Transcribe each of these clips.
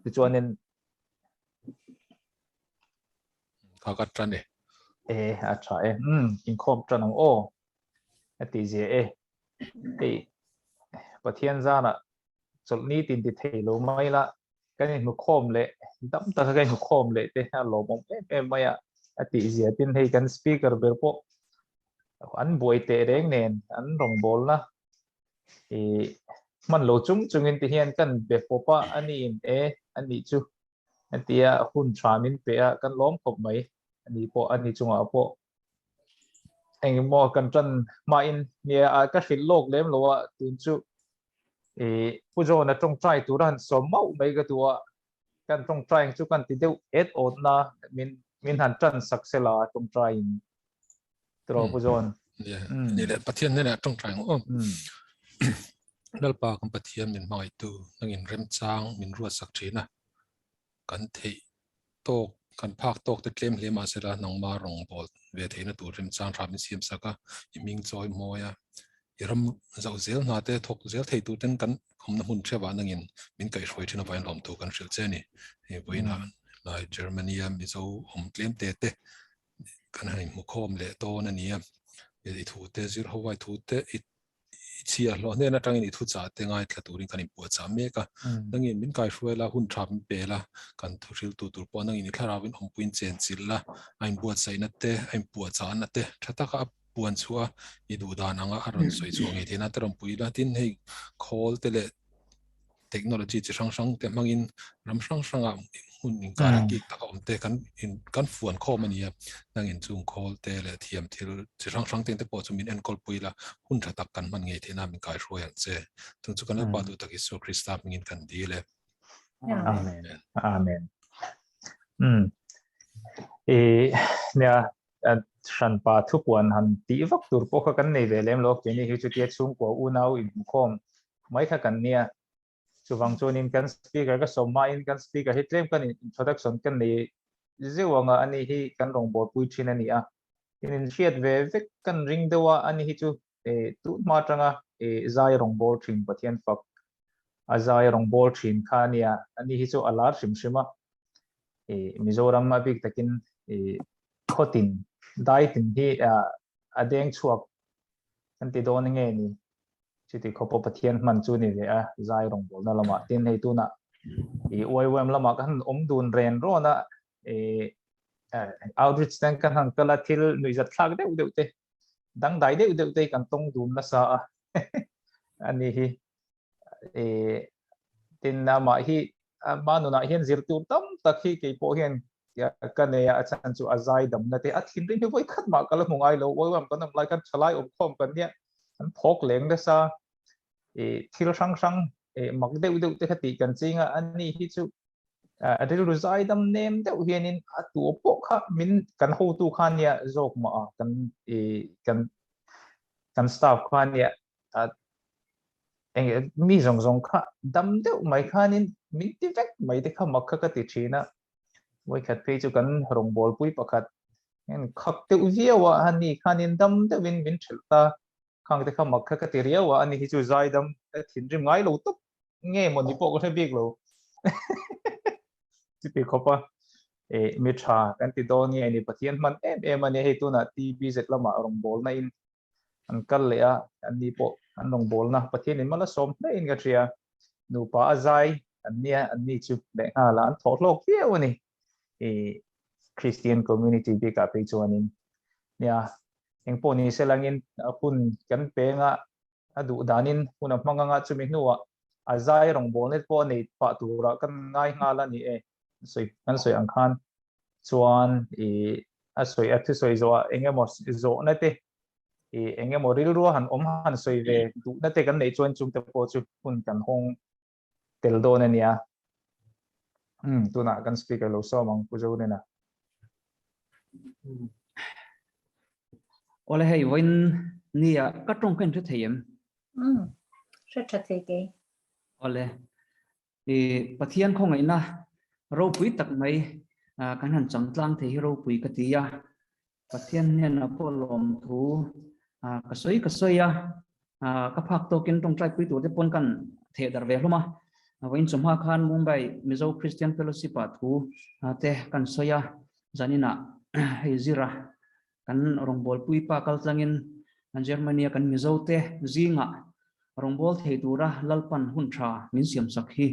Tichuanin Kha ka tan e. E a tha e. Um inkhawm tan ang aw. A ti zia e. Hei Pathian zana chawlhni tin ti thei lo mai la kan inhmu khawm leh dam taka kan inhmu khawm leh te a lawmawm em em mai a a tih zia tin hei kan speaker ber pawh an buai teh reng nen an rawngbawlna i hman lo chung chungin ti hian kan be pawp a ani in e ani chu a tia hun tha min pe a kan lawm khawp mai ani pawh ani chungah pawh engemaw kan tan hmain nia a ka hrilh lawk lem lo a tun chu i Pu John-a tawngtai tura han sawm mauh mai ka duh a kan tawngtai ang chu kan ti deuh et awt na min min han tan sak sela tawngtaiin tiraw Pu John. Ni leh Pathian hnenah tawngtai ang aw. Lalpa kan Pathian min hmangaihtu nangin remchang min ruatsak thin a kan theih tawk kan phak tawk te tlem hle mah sela nangma rawngbâwl ve theihna tur remchang hram in siam sak a, i hming chawi mawi a, i ram zauh zel hna te thawk zel thei tur ten kan awmna hmun ṭheuh ah nangin min kaihhruai ṭhin avangin lawmthu kan hrilh che a ni. Hei vawiinah lai Germany a Mizo awm tlem te te kan han inhmukhawm leh dawn a ni a, i thu te zir ho a i thu te i i chhia hlawh hnen atangin i thuchah te ngaithla turin kan inpuahchah mek a. Nangin min kaihruai la, hun tha min pe la, kan thuhriltu tur pawh nangin i thlarauin awmpuiin chenchilh la, a inbuatsaihna te, a inpuahchahna te tha taka a puan chhuah a, i duhdan anga a rawn sawi chhuah ngei theihna te rawn pui la. Tin, hei khawl te leh technology chi hrang hrang te hmangin ram hrang hrangah hmun inkar a kik taka awm te kan in kan fuan khawm a ni a, nangin chung khawl te leh thiam thil chi hrang hrang te pawh chu min enkawl pui la, hun tha tak kan hman ngei theihna min kaihruai ang che. Chung chu kan Lalpa duh tak Isua Krista hmingin kan dil e. Amen. Amen. Um. E nia hranpa thupuan han tih vak tur pawh kha kan nei ve lem lo keini hi chutia chhungkua unau inhmukhawm mai kha kan nia. Chuvang chuanin kan speaker ka sawm hmain kan speaker hi tlem kan introduction kan nei zeuh anga ani hi kan rawngbawlpui thin a ni a. In inhriat ve vek kan ring deuh a, ani hi chu tun hma atanga zai rawngbâwl thin Pathian fak a zai rawngbâwl thin kha a nia. Ani hi chu a lar hrim hrim a. Mizoram a bik takin khawtin daitin hi a deng chhuak kan ti dawn nge ni chuti khawpa Pathian hman chu ni ve a zai rawngbawlna lamah tin hei tunah i YWAM lamah kan han awm dun ren rawn a i outreach ten kan han kal a thil nuihzat thlak deuh deuh te dangdai deuh deuh te kan tawng dun nasa a ani hi i tin amah hi ama nunah hian zir tur tam tak hi kei pawh hian ka nei a, a chhan chu a zai damna te a thinrim hi vawi khat mah ka la hmu ngai lo, uai kan awm lai khan thalai awm khawm kan nia an phawk leng nasa i thil hrang hrang i mak deuh deuh te kha tih kan ching a, ani hi chu a rilru zai dam nem deuh hianin a tu pawh kha min kan hotu kha nia zawk mah a kan i kan kan staff kha nia eng mi zawng zawng kha dam deuh mai khanin min ti vek mai te kha mak kha ka ti thin a vawikhat phei chu kan rawngbawlpui pakhat en khak deuh viau a ani khanin dam deuhin min thelh ta khang te kha mak kha ka ti riau a ani hi chu zai dam ka thinrim ngai lo tawp nge maw ni pawh ka hre bik lo chuti khawp a e mi tha kan ti dawn nge ni Pathian hman em em ani hei tunah TBZ lamah rawngbawlna in an kal leh a, an ni pawh an rawngbawlna Pathianin mal a sawm hle in ka hria. Nupa a zai an nia, an ni chu leh nghal a, an thawh hlawk viau a ni. I Christian community bikah phei chuanin nia engpawh ni se langin hun kan peng a, a duh danin hun a hmang anga chumi hnuah a zai rawngbawlna pawh a nei pah turah kan ngai nghal a ni e. Sawi kan sawi ang khan chuan i a sawi a thusawi zawhah eng emaw zawhna te i eng emaw rilrua han awm han sawi ve duhna te kan neih chuan chungte pawh chu hun kan hawng tel dawn a nia. Um tunah kan speaker lo sawm ang Pu Zorina. Awle hei vawiin nia ka tawng kha in hre thei em? Um hre tha thei kei. Awle I Pathian khawngaihna ropui tak mai kan han chang tlang thei hi ropui ka ti a. Pathian hnenah pawh lawmthu ka sawi ka sawi a, ka phak tawkin tawngtai pui tur te pawn kan theh darh ve hlawm a. Vawiin chawhma khan Mumbai Mizo Christian Fellowship ah thu te kan sawi a, zaninah hei zira kan rawngbawlpui pa kaltlangin Germany a kan Mizo te zingah rawngbâwl thei tura Lalpan hun tha min siamsak hi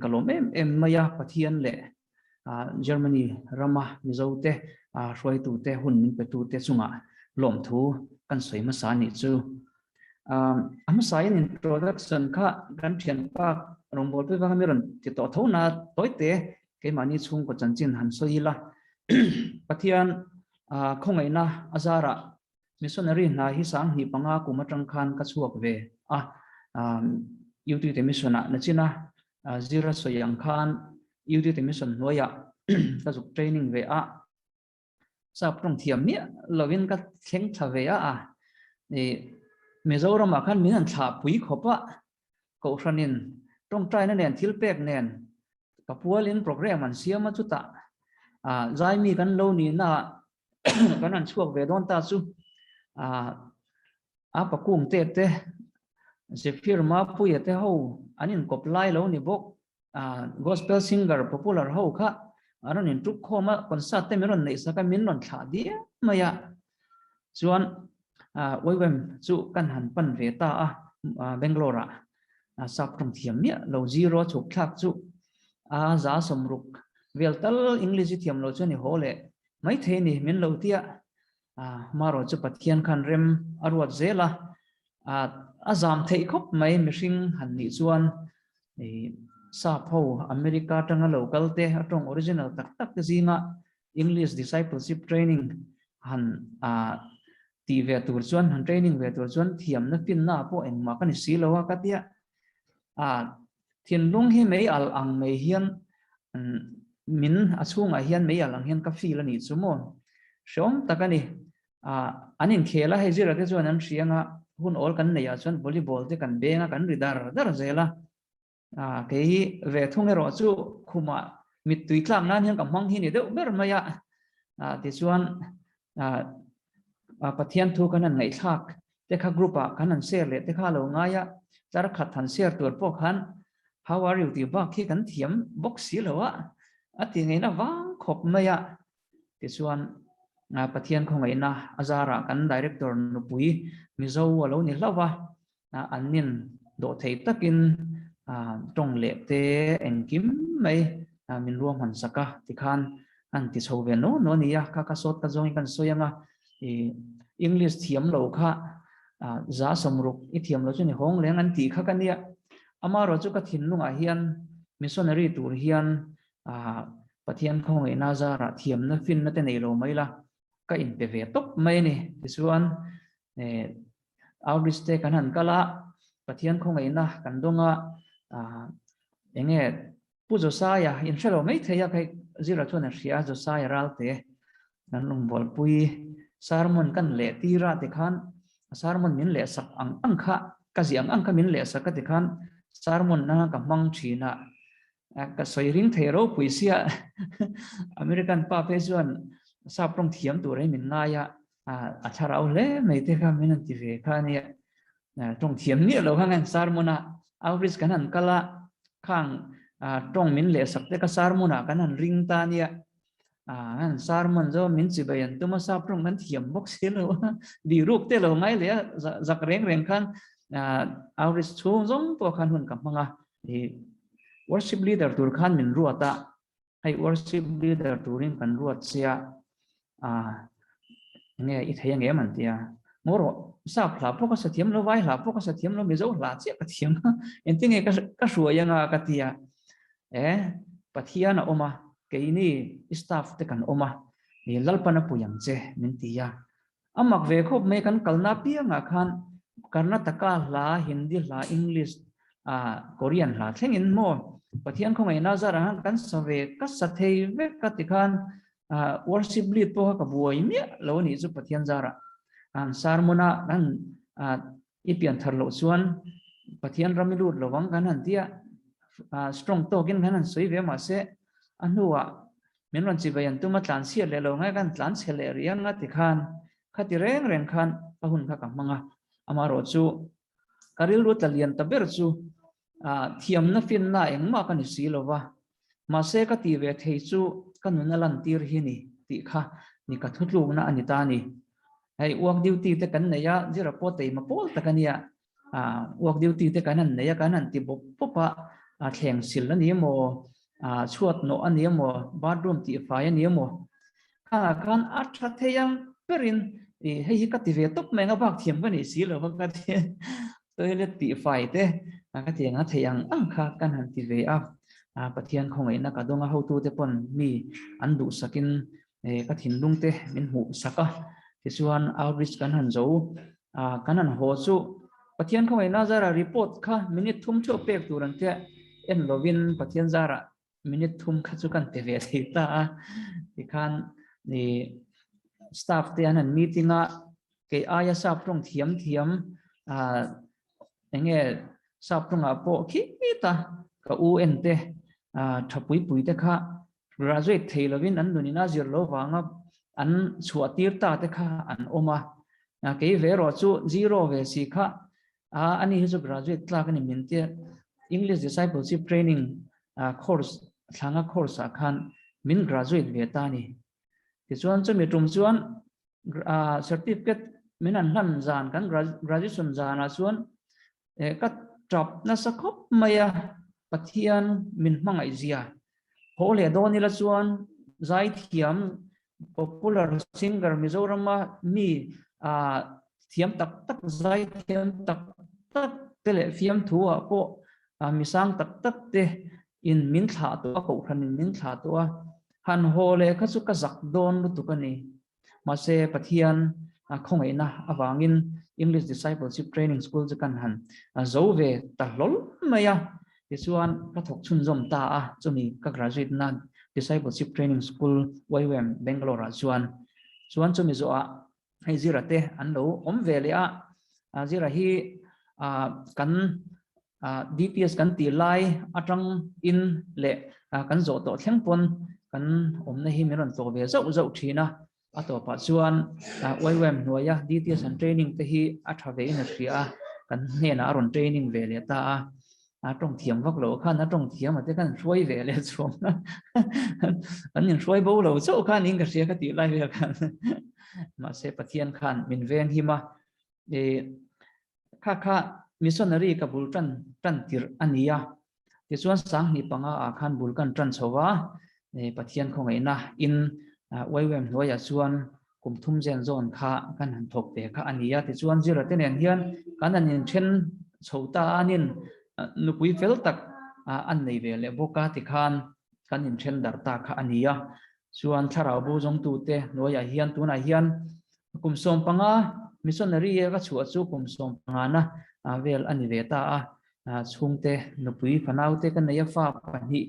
ka lawm em em mai a, Pathian leh Germany rama Mizo te hruaitute hun min petute chungah lawmthu kan sawi hmasa a nih chu. A hmasain introduction kha kan thianpa rawngbawlpui vanga mi rawn ti tawh tho na tawite keimahni chhungkaw chanchin han sawi ila. Pathian khawngaihna a zarah missionary hna hi 1005 kum atang khan ka chhuak ve a, UT te mission ah nachina zira sawi ang khan UT te mission hnuaiah ka zuk training ve a. Sap tawng thiam miah lovin ka thleng thla ve a a, ih Mizoramah khan min han thlah pui khawp a, Kohhranin tawngtaina nen thil pek nen ka pualin program an siam a chutah ah Zaimi kan lo nihna ah kan han chhuak ve dawn ta chu ah a pakung te te Zephyr Mapuia te ho an inkawp lai lo ni bawk. Gospel singer popular ho kha an rawn intuk khawm a, concert te min rawn neih sak a, min rawn thlah diam mai a. Chuan YWAM chu kan han pan ve ta a, Bangalore ah sap tawng thiam miah lo zero chhuk thlak chu a za sawmruk vel tal English i thiam lo chuan i haw leh maithei ni min lo tia. Marawh chu Pathian khan rem a ruat zel a, a zam theih khawp mai mihring han nih chuan sap ho America atanga lo kal te a tawng original tak tak te zinga English discipleship training han tih ve tur chuan han training ve tur chuan thiamna finna pawh engmah ka ni si lo a ka tia thinlung hi mei al ang mai hian min a chhungah hian mei al ang hian ka feel a nih chu maw hreawm tak a ni. An inkhel a, hei zira te chuan an hriang a, hun awl kan neih ah chuan volleyball te kan beng a, kan ri dar dar zel a. Kei hi ve thung erawh chu khumah mittui tlak nan hian ka hmang hi ni deuh ber mai a. Tichuan Pathian thu kan han ngaihthlak te kha group ah kan han share leh te kha a lo ngai a, tlar khat han share tur pawh khan how are you tih bak hi kan thiam bawk si lo a, a ti ngaihna vang khawp mai a. Tichuan Pathian khawngaihna a zarah kan Director nupui Mizo a lo ni hlauh a, an nin dawh thei takin tawng leh te engkim mai min ruahman sak a, tikhan an ti chho ve naw naw a ni a, kha ka sawt ka zawngin kan sawi ang a, English thiam lo kha za sawmruk i thiam lo chu ni hawng leng an tih kha ka nia, amaherawhchu ka thinlungah hian missionary tur hian Pathian khawngaihna zarah thiamna finna te nei lo mai la, ka inpe ve tawp mai a ni. Tichuan outreach te kan han kal a, Pathian khawngaihna kan dawng a, enge Pu Josiah inhre lo mai thei a, kei zira chuan a hria Josiah Ralte kan lungbualpui sermon kan leh tir a tikhan sermon min leh sak ang ang kha ka ziah ang ang kha min leh sak a tikhan sermon nanga ka hmang thin a, Ka sawi ring thei ropui sia American pa phei chuan sap tawng thiam tur hi min ngai a, a thlarau hle mai te kha min han ti ve kha a nia. Tawng thiam miah lo kha ngan sermon a outreach kan han kal a, khang tawng min leh sak te kha sermon ah kan han ring ta a nia. An sermon chu min chibai an tum a, sap tawng kan thiam bawk si lo a, diruk te lo ngai leh a, zak reng reng khan outreach chhung zawng pawh khan hun ka hmang a. Worship leader tur khan min ruat a, hei worship leader turin kan ruat sia, enge i thei angem an ti a, maw rawh sap hla pawh ka sa thiam lo, vai hla pawh ka sa thiam lo, mizo hla chiah ka thiam a, engtinge ka hruai anga ka ti a, e Pathian a awm a, keini i staff te kan awm a, Lalpan a pui ang che min ti a, A mak ve khawp mai kan kalna apiangah khan Karnataka hla, Hindi hla, English, Korean hla thlengin maw Pathian khawngaihna zarah khan kan sa ve ka sa thei vek ka ti khan worship lead pawh kha ka buai miah lo a nih chu Pathian zarah an sermon a kan i pian thar loh chuan Pathian ram i lut lovang kan han tia strong tawkin kan han sawi ve mahse a hnuah Min rawn chivei an tum a tlan chhiat leh lo ngai khan tlan chhe leh rih ang a ti khan khati reng reng khan ka hun kha ka hmang a, amaherawh chu ka rilru tla lian ta ber chu Thiamna finna engmah ka ni si lo va, mahse ka ti ve thei chu ka nun a lantir hi ni tih kha ni ka thutlukna a ni ta a ni. Hei work duty te kan nei a, zira pawh teima pawl tak a nia, work duty te kan han nei a, kan han ti bawp bawp a, thleng sil a ni emaw, chhuat nawh a ni emaw, bathroom tihfai a ni emaw, Kha khan a tha thei ang berin i hei hi ka ti ve tawp mai ang a bak thiam ka nih si lo va ka ti toilet tih fai te ka ti ang a thei ang ang kha kan han ti ve a Pathian khawngaihna ka dawng a hotute pawn mi an duhsakin ka thinlung te min hmuh sak a tichuan outreach kan han zo kan han haw chu Pathian khawngaihna zara report kha minute thum theuh pek tur an tia en lovin Pathian zara minute thum kha chu kan ti ve thei ta a tikhan ni staff te an han meeting a kei aia sap tawng thiam thiam a enge sap tawngah pawh khi ta ka u en te a tha pui pui te kha graduate thei lovin an nunin a zir lo vanga an chhuah tir ta te kha an awm a kei ve erawh chu zero ve si kha A, ani hi chu graduate tlak a ni min tia English Discipleship Training course thlanga course ah khan min graduate ve ta a ni. Tichuan chumi tum chuan certificate min an hlan zan kan graduation zanah chuan ka tap nasa khawp mai a, Pathian min hmangaih zia. Haw leh dawn ila chuan zaithiam Popular singer Mizorama mi thiam tak tak, zai thiam tak tak te leh fiamthu ah pawh misang tak tak te in min thlah tawh a, kohhran in min thlah tawh a, han haw leh kha chu ka zak dawn lutuk a ni. Mahse Pathian khawngaihna avangin English Discipleship Training School chu kan han zo ve ta hlawl mai a. Tichuan ka thawk chhunzawm ta a, chumi ka graduate na Discipleship Training School YWAM Bangalore ah chuan chuan chumi zawhah hei Zira te an lo awm ve leh a, Zira hi kan DPS kan tih lai atang in leh kan zawh tawh thleng pawn kan awmna hi min rawn tlawh ve zauh zauh thin a, a tawpah chuan YWAM hnuaia DTS an training te hi a tha ve in a hria a, kan hnenah a rawn training ve leh ta a, a tawng thiam vak lo khan a tawng thiam a te khan hruai ve leh chuang an in hruai bo lo chauh khan in ka hria ka tih lai vel khan mahse Pathian khan min veng him a, e kha kha missionary ka bul tan tan tirh a ni a, Tichuan 2005 ah khan bul kan tan chho va, Pathian khawngaihna in YWAM hnuaiah chuan kum thum zen zawn kha kan han thawk ve kha a ni a. Tichuan Zira te nen hian kan han inthen chho ta a, anin nupui fel tak an nei ve leh bawk a, tikhan kan inthen darh ta kha a ni a. Chuan thlarau bo zawngtute hnuaiah hian tunah hian kum 15 missionary a chhuah chu kum 15 na vel a ni ve ta a. Chhungte nupui fanaute ka nei a, fa pahnih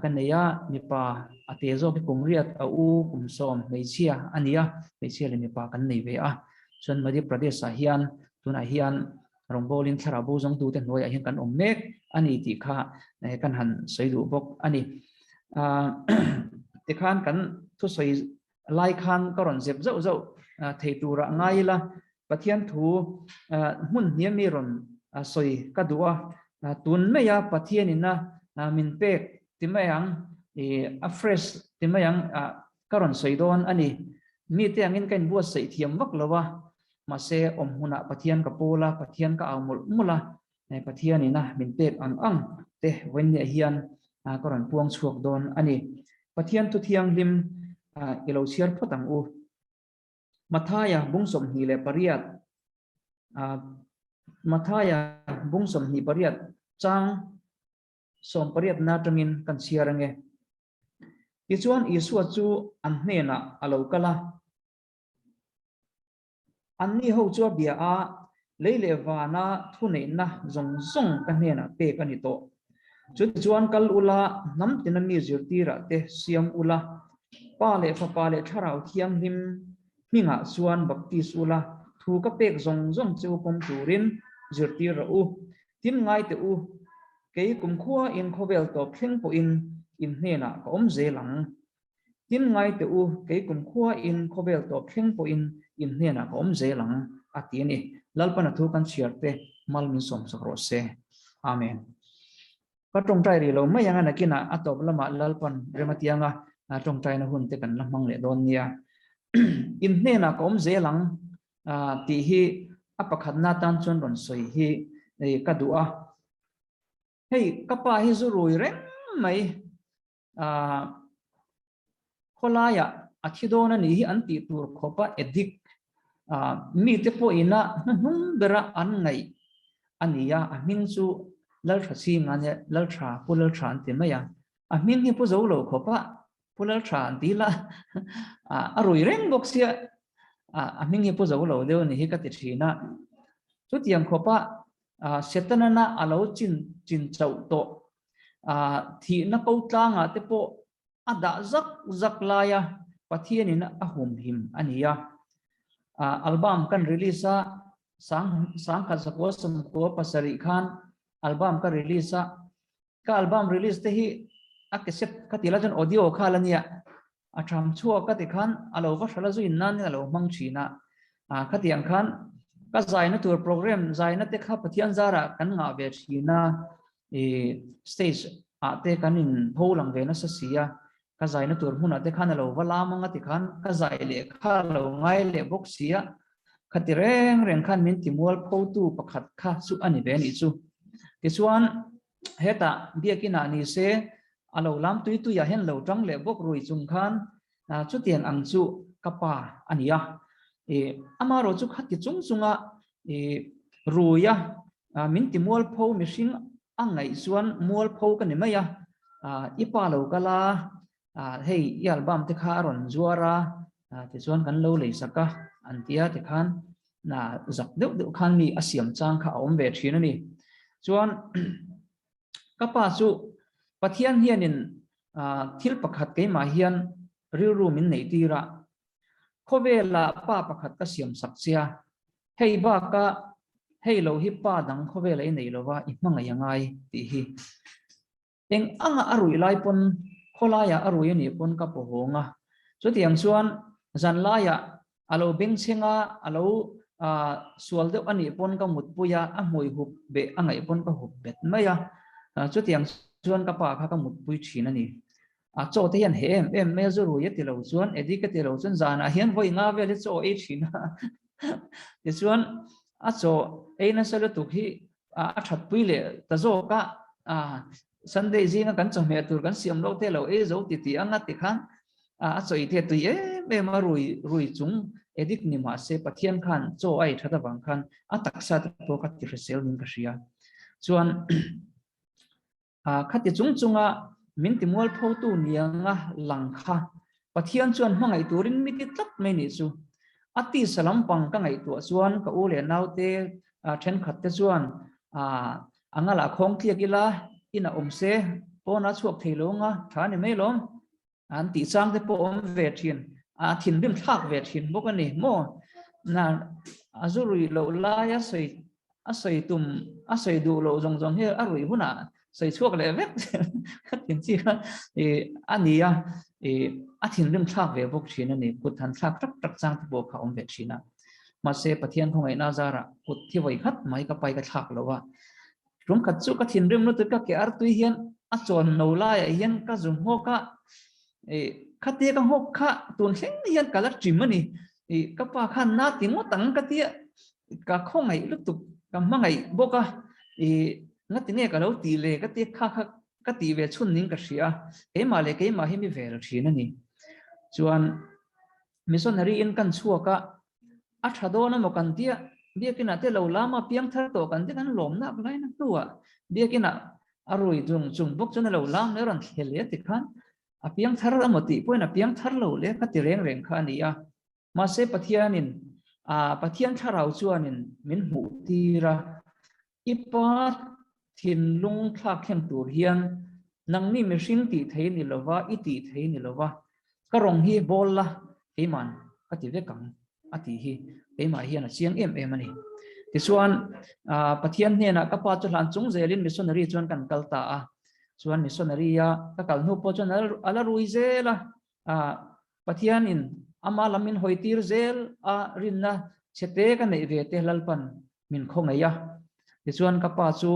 ka nei a, mipa a te zawk hi kum riat a u kum 10 hmeichhia a ni a, hmeichhia leh mipa kan nei ve a. Chuan Madhya Pradesh ah hian tunah hian rawngbawlin thlarau bo zawngtute hnuaiah hian kan awm mek a ni tih kha kan han sawi duh bawk a ni. Tikhan kan thusawi lai khan ka rawn zep zauh zauh thei turah ngai ila, Pathian thu hmun hniam mi rawn sawi ka duh a, tun maia Pathianin a min pek ti mai ang, a fresh ti mai ang ka rawn sawi dawn a ni. Mite angin ka inbuatsaih thiam vak lo a, mahse awm hmunah Pathian ka pawl a, Pathian ka au mawlh mawlh a, Pathianin a min pek ang ang te vawiinniah hian ka rawn puang chhuak dawn a ni. Pathian thu thianghlim i lo chhiar phawt ang u. Mathaia bung 28, Mathaia bung 28 chang 18 na atangin kan chhiar ange. Tichuan Isua chu an hnenah a lo kal a. Anni ho chu a bia a, lei leh vana thuneihna zawng zawng ka hnenah pek a ni tawh. Chutichuan kal ula, hnam tina mi zirtirah te siam ula, Pa leh Fapa leh Thlarau Thianghlim hmingah chuan baptis ula, thu ka pek zawng zawng che u pawm turin zirtir rawh u. Tin ngai teh u, kei kumkhua in khawvel tawp thleng pawhin in hnenah ka awm zel ang. Tin ngai teh u, kei kumkhua in khawvel tawp thleng pawhin in hnenah ka awm zel ang, a ti a ni. Lalpana thu kan chhiar te mal min sawmsak rawh se. Amen. Ka tawngtai rih lo mai ang a, nakinah a tawp lamah Lalpan rem atianga tawngtaina hun te kan la hmang leh dawn nia. In hnenah ka awm zel ang tih hi a pakhatna atan chuan rawn sawi hi ka duh a. Hei ka pa hi zu rui reng mai khawlaiah a thi dawn a nih hi an tih tur khawpa addict mite pawhina hnuhnung bera an ngaih a ni a, a hming chu Laltha Chhing a nia, Laltha, Pu Laltha an ti mai a, a hming hi pu zo lo khawpa Pu Laltha an ti la, a rui reng bawk sia, a hming hi pu zo lo deuh a nih hi ka ti thin a, chutiang khawpa Setana a lo chin chin chauh tawh thihna ko tlangah te pawh a dah zak zak laia Pathianin a humhim a ni a. Album kan release a, sang sangkhat zakua sawmkua pasarih khan album ka release a. Ka album release te hi a cassette ka tih lai chuan audio kha la nia. A tham chhuak ka ti khan a lo va hrala zuin nan in a lo hmang thin a. Khatiang khan ka zaina tur program zaina te kha Pathian zarah kan ngah ve thin a. I stage ah te kan in pho lang ve nasa si a, ka zaina tur hmunah te khan a lo va lam ang a ti khan ka zai leh kha a lo ngai leh bawk si a, khati reng reng khan min ti mual pho tu pakhat kha chu a ni ve a nih chu. Tichuan hetah biakin ah ni se a lo lam tui tui ah hian lo tang leh bawk rui chung khan chutiang ang chu ka pa a ni a. I amaherawh chu khati chung chunga i rui a min ti mualpho mihring a ngaih chuan mualpho ka ni mai a, i pa lo kal a, hei i album te kha a rawn zuar a, tichuan kan lo lei sak a an ti a tikhan zak deuh deuh khan mi a siam chang kha a awm ve thin a ni. Chuan ka pa chu Pathian hianin thil pakhat keimah hian rilru min neih tir a, khawvela pa pakhat ka siam sak che a, Hei baka hei lo hi pa dang khawvel ei nei lova i hmangaih a ngai tih hi. Eng anga a ruih lai pawn khawlaiah a rui a nih pawn ka pawhawng a. Chutiang chuan zan laiah a lo bengchheng a, a lo sual deuh a nih pawn ka mutpui a, a hmui hup beh a ngaih pawn ka hup bet mai a. Chutiang chuan ka pa kha ka mutpui thin a ni. A chaw te hian he em em mai a zu rui a ti lo chuan Eddie ka ti lo chuan zanah hian vawi nga vel hi chaw ei thin a tichuan a chaw ei nasa lutuk hi a that pui leh ta zawk a Sunday zinga kan chawhmeh tur kan siam lo te lo ei zo ti ti anga ti khan a chaw ei te tui em em a rui rui chung Edik ni mahse Pathian khan chaw a ei that avang khan a taksa te pawh kha ti hrisel nin ka hria chuan Khati chung chunga min ti mualphotu nianga lang kha Pathian chuan hmangaih turin mi ti tlat mai nih chu. A tisa lampang ka ngaihtuah chuan ka u leh naute thenkhat te chuan a ngalah khawng tliak ila in a awm se pawnah chhuak thei lo anga tha ni mai lawm. An tih chang te pawh awm ve thin, a thinrim thlak ve thin bawk a ni maw? Na a zu rui loh lai a sawi a sawi tum a sawi duh loh zawng zawng hi a rui hunah sawi chhuak leh vek ka thin chi kha i a ni a, i a thinrim thlak ve bawk thin a ni, kut han thlak tak tak chang te pawh kha awm ve thin a. Mahse Pathian khawngaihna zarah kut thi vawi khat mai ka pai ka thlak lo a, Tum khat chu ka thinrim lutuk ka ke artui hian a chawn no laiah hian ka zu nghawk a, khatia ka nghawk kha tun thleng hian ka la ṭim a ni. Ka pa khan na ti ngawt ang ka tia ka khawngaih lutuk ka hmangaih bawk a, ngati nge ka lo tih le ka tia kha kha ka tih ve chhun ning ka hria a, keimah leh keimah hi mi vel ṭhin a ni. Chuan missionary in kan chhuak a, A tha dawn emaw kan tia, biakinah te lo lama piang thar tawh kan ti kan lawm nak lai na hnuah biakinah a rui chung chung bawk chuan a lo lam leh a rawn thle leh ti khan a piang thar emaw tih pawhin a piang thar lo leh kha ti reng reng kha a ni a. Mahse Pathianin Pathian thlarau chuanin min hmuh tir a, i pa thinlung thlak thleng tur hian nangni mihring tih thei ni lova, i tih thei ni lova, ka rawng hi bawl la, keiman ka ti vek ang a tih hi keimah hian a chiang em em a ni. Tichuan, Pathian hnenah ka pa chu hlan chung zelin missionary chuan kan kal ta a, chuan missionary a ka kal hnu pawh chuan a la rui zel a, Pathianin ama lam min hawi tir zel a rinna chhete ka neih ve te Lalpan min khawngaih a. Tichuan ka pa chu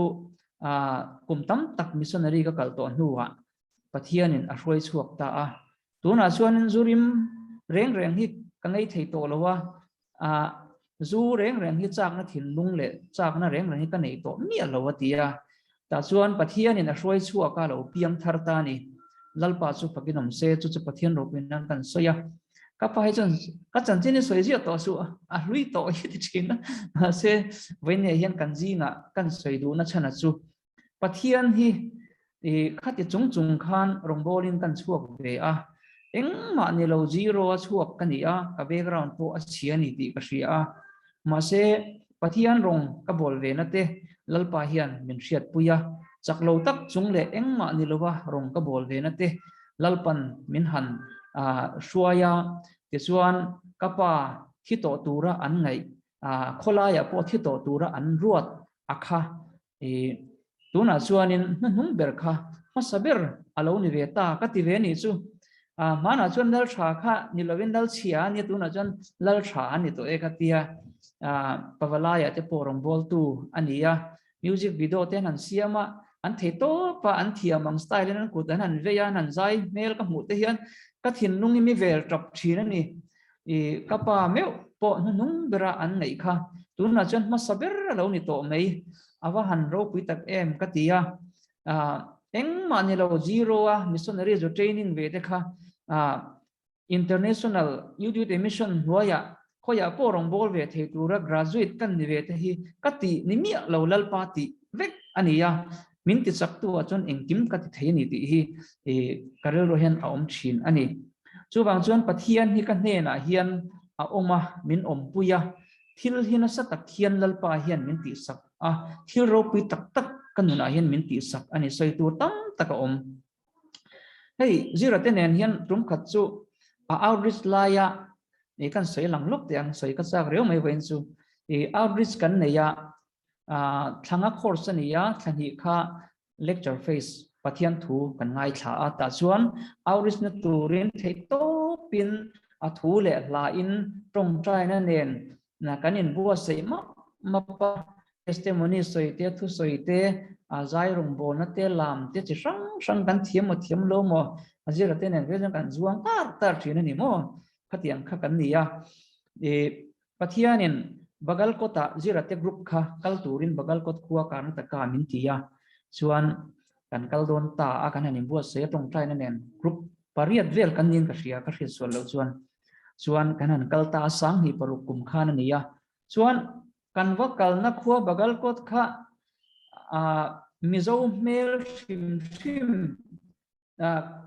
Kum tam tak missionary ka kal tawh hnuah Pathianin a hruai chhuak ta a. Tunah chuanin zu rim reng reng hi ka ngei thei tawh lo a, zu reng reng hi chakna thinlung leh chakna reng reng hi ka nei tawh miah lo a ti a. Tah chuan Pathianin a hruai chhuak a lo piang thar ta a ni. Lalpa chu fakin awm se, chu chu Pathian ropuiin nan kan sawi a. Ka pa hi chuan ka chanchin hi sawi ziah tawh suh, a hlui tawh hi ti thin a. Mahse, vawiinah hian kan zingah kan sawi duhna chhan a chu Pathian hi khati chung chung khan rawngbawlin kan chhuak ve a, engmah ni lo zero a chhuak ka ni a, ka background pawh a chhia ni tih ka hria a. Mahse, Pathian rawng ka bawl ve na te Lalpa hian min hriatpui a, chak lo tak chung leh engmah ni lova rawng ka bawl ve na te Lalpan min han hruai a, tichuan ka pa thi tawh tura an ngaih, khawlaiah pawh thi tawh tura an ruat a kha I tunah chuanin hnuhnung ber kha hmasa ber a lo ni ve ta ka ti ve ni chu. A hmanah chuan lal tha kha ni lovin lal chhia a nia tunah chuan lal tha a ni tawh e ka tia. A Pavalaiah te pawh rawngbawltu a ni a, music video te an han siam a, an thei tawp a, an thiam ang style in an kut an han vei a, an han zai hmel ka hmuh te hian ka thinlung i mi vel tap thin a ni. I ka pa meuh pawh hnuhnung bera an neih kha tunah chuan hmasa ber a lo ni tawh mai, a va han ropui tak em ka ti a. Engmah ni lo zero a missionary zu training ve te kha International Youth Mission hnuaiah khawiah pawh rawngbâwl ve thei tura graduate kan ni ve te hi ka tih ni miah lo Lalpa tih vek a ni a, min tichaktu ah chuan engkim ka ti thei a ni tih hi ka rilru hian a awm thin a ni. Chuvang chuan Pathian hi ka hnenah hian a awm a, min awmpui a, thil hi nasa tak hian Lalpa hian min tihsak a, thil ropui tak tak ka nunah hian min tihsak a ni, sawi tur tam tak a awm. Hei Zira te nen hian tum khat chu a outreach laia i kan sawi lang lawk teh ang, sawi ka chak riau mai vawiin chu. I outreach kan nei a, thlanga course a ni a, thla hnih kha Lecture face Pathian thu kan ngaithla a, tah chuan outreach na turin theih tawpin a thu leh hla in tawngtaina nen kan inbuatsaih map map a, testimony sawi te, thusawi te, zai rawngbawlna te, lam te chi hrang hrang kan thiam maw thiam lo maw, a zira te nen phei chuan kan zuang tar tar thin a ni maw, khatiang kha kan ni a. Pathianin Bagalkot-ah Zirate group kha kal turin Bagalkot khua Karnataka min ti a, chuan kan kal dawn ta a, kan han inbuatsaih a tawngtaina nen group pariat vel kan niin ka hria, ka hriat sual loh chuan. Chuan kan han kal ta a, Sanghnih paruk kum khan a ni a, chuan kan va kalna khua Bagalkot kha Mizo hmel hrim hrim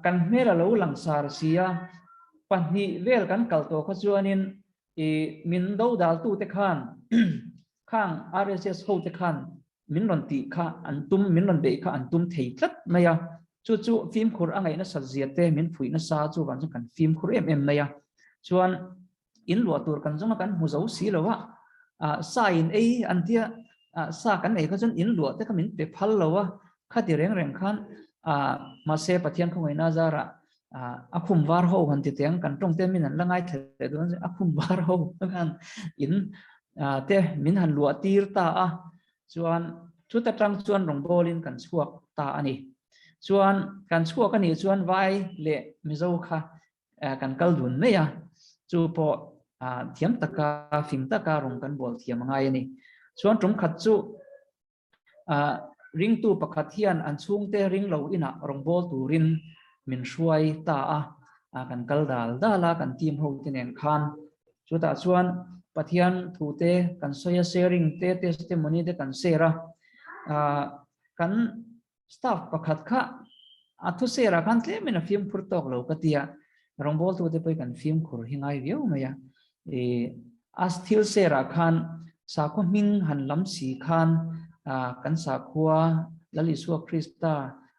Kan hmel a lo langsar si a, pahnih vel kan kal tawh kha chuanin i min dodaltute khan khang RSS hote khan min rawn tih kha an tum, min rawn beih kha an tum thei tlat mai a. Chu chu fimkhur a ngaih nasat zia te min fuih nasa chuvang chuan kan fimkhur em em mai a. Chuan in luah tur kan zawnga kan hmu zo si lo a, sa in ei an tia, sa kan ei kha chuan in luah te kha min pe phal lo a, khati reng reng khan mahse Pathian khawngaihna zarah a khum var ho han ti teng kan tawng te min an la ngai thei leh dawn a khum var ho khan in te min han luah tir ta a, chuan chuta tang chuan rawngbawlin kan chhuak ta a ni. Chuan kan chhuak a nih chuan vai leh Mizo kha kan kal dun mai a, chu pawh thiam taka fing taka rawng kan bual thiam a ngai a ni. Chuan tum khat chu ringtu pakhat hian an chhungte ring lo inah rawngbâwl turin min hruai ta a, kan kal dal dal a kan team ho te nen khan. Chutah chuan Pathian thute kan sawi a, sharing te, testimony te kan share a, kan Staff pakhat kha a thuserah khan tlemin a fimkhur tawk lo ka ti a, rawngbawltute pawh hi kan fimkhur hi ngai viau mai a. I a thil serah khan sakhaw hming han lam si khan kan sakhua Lal Isua Krista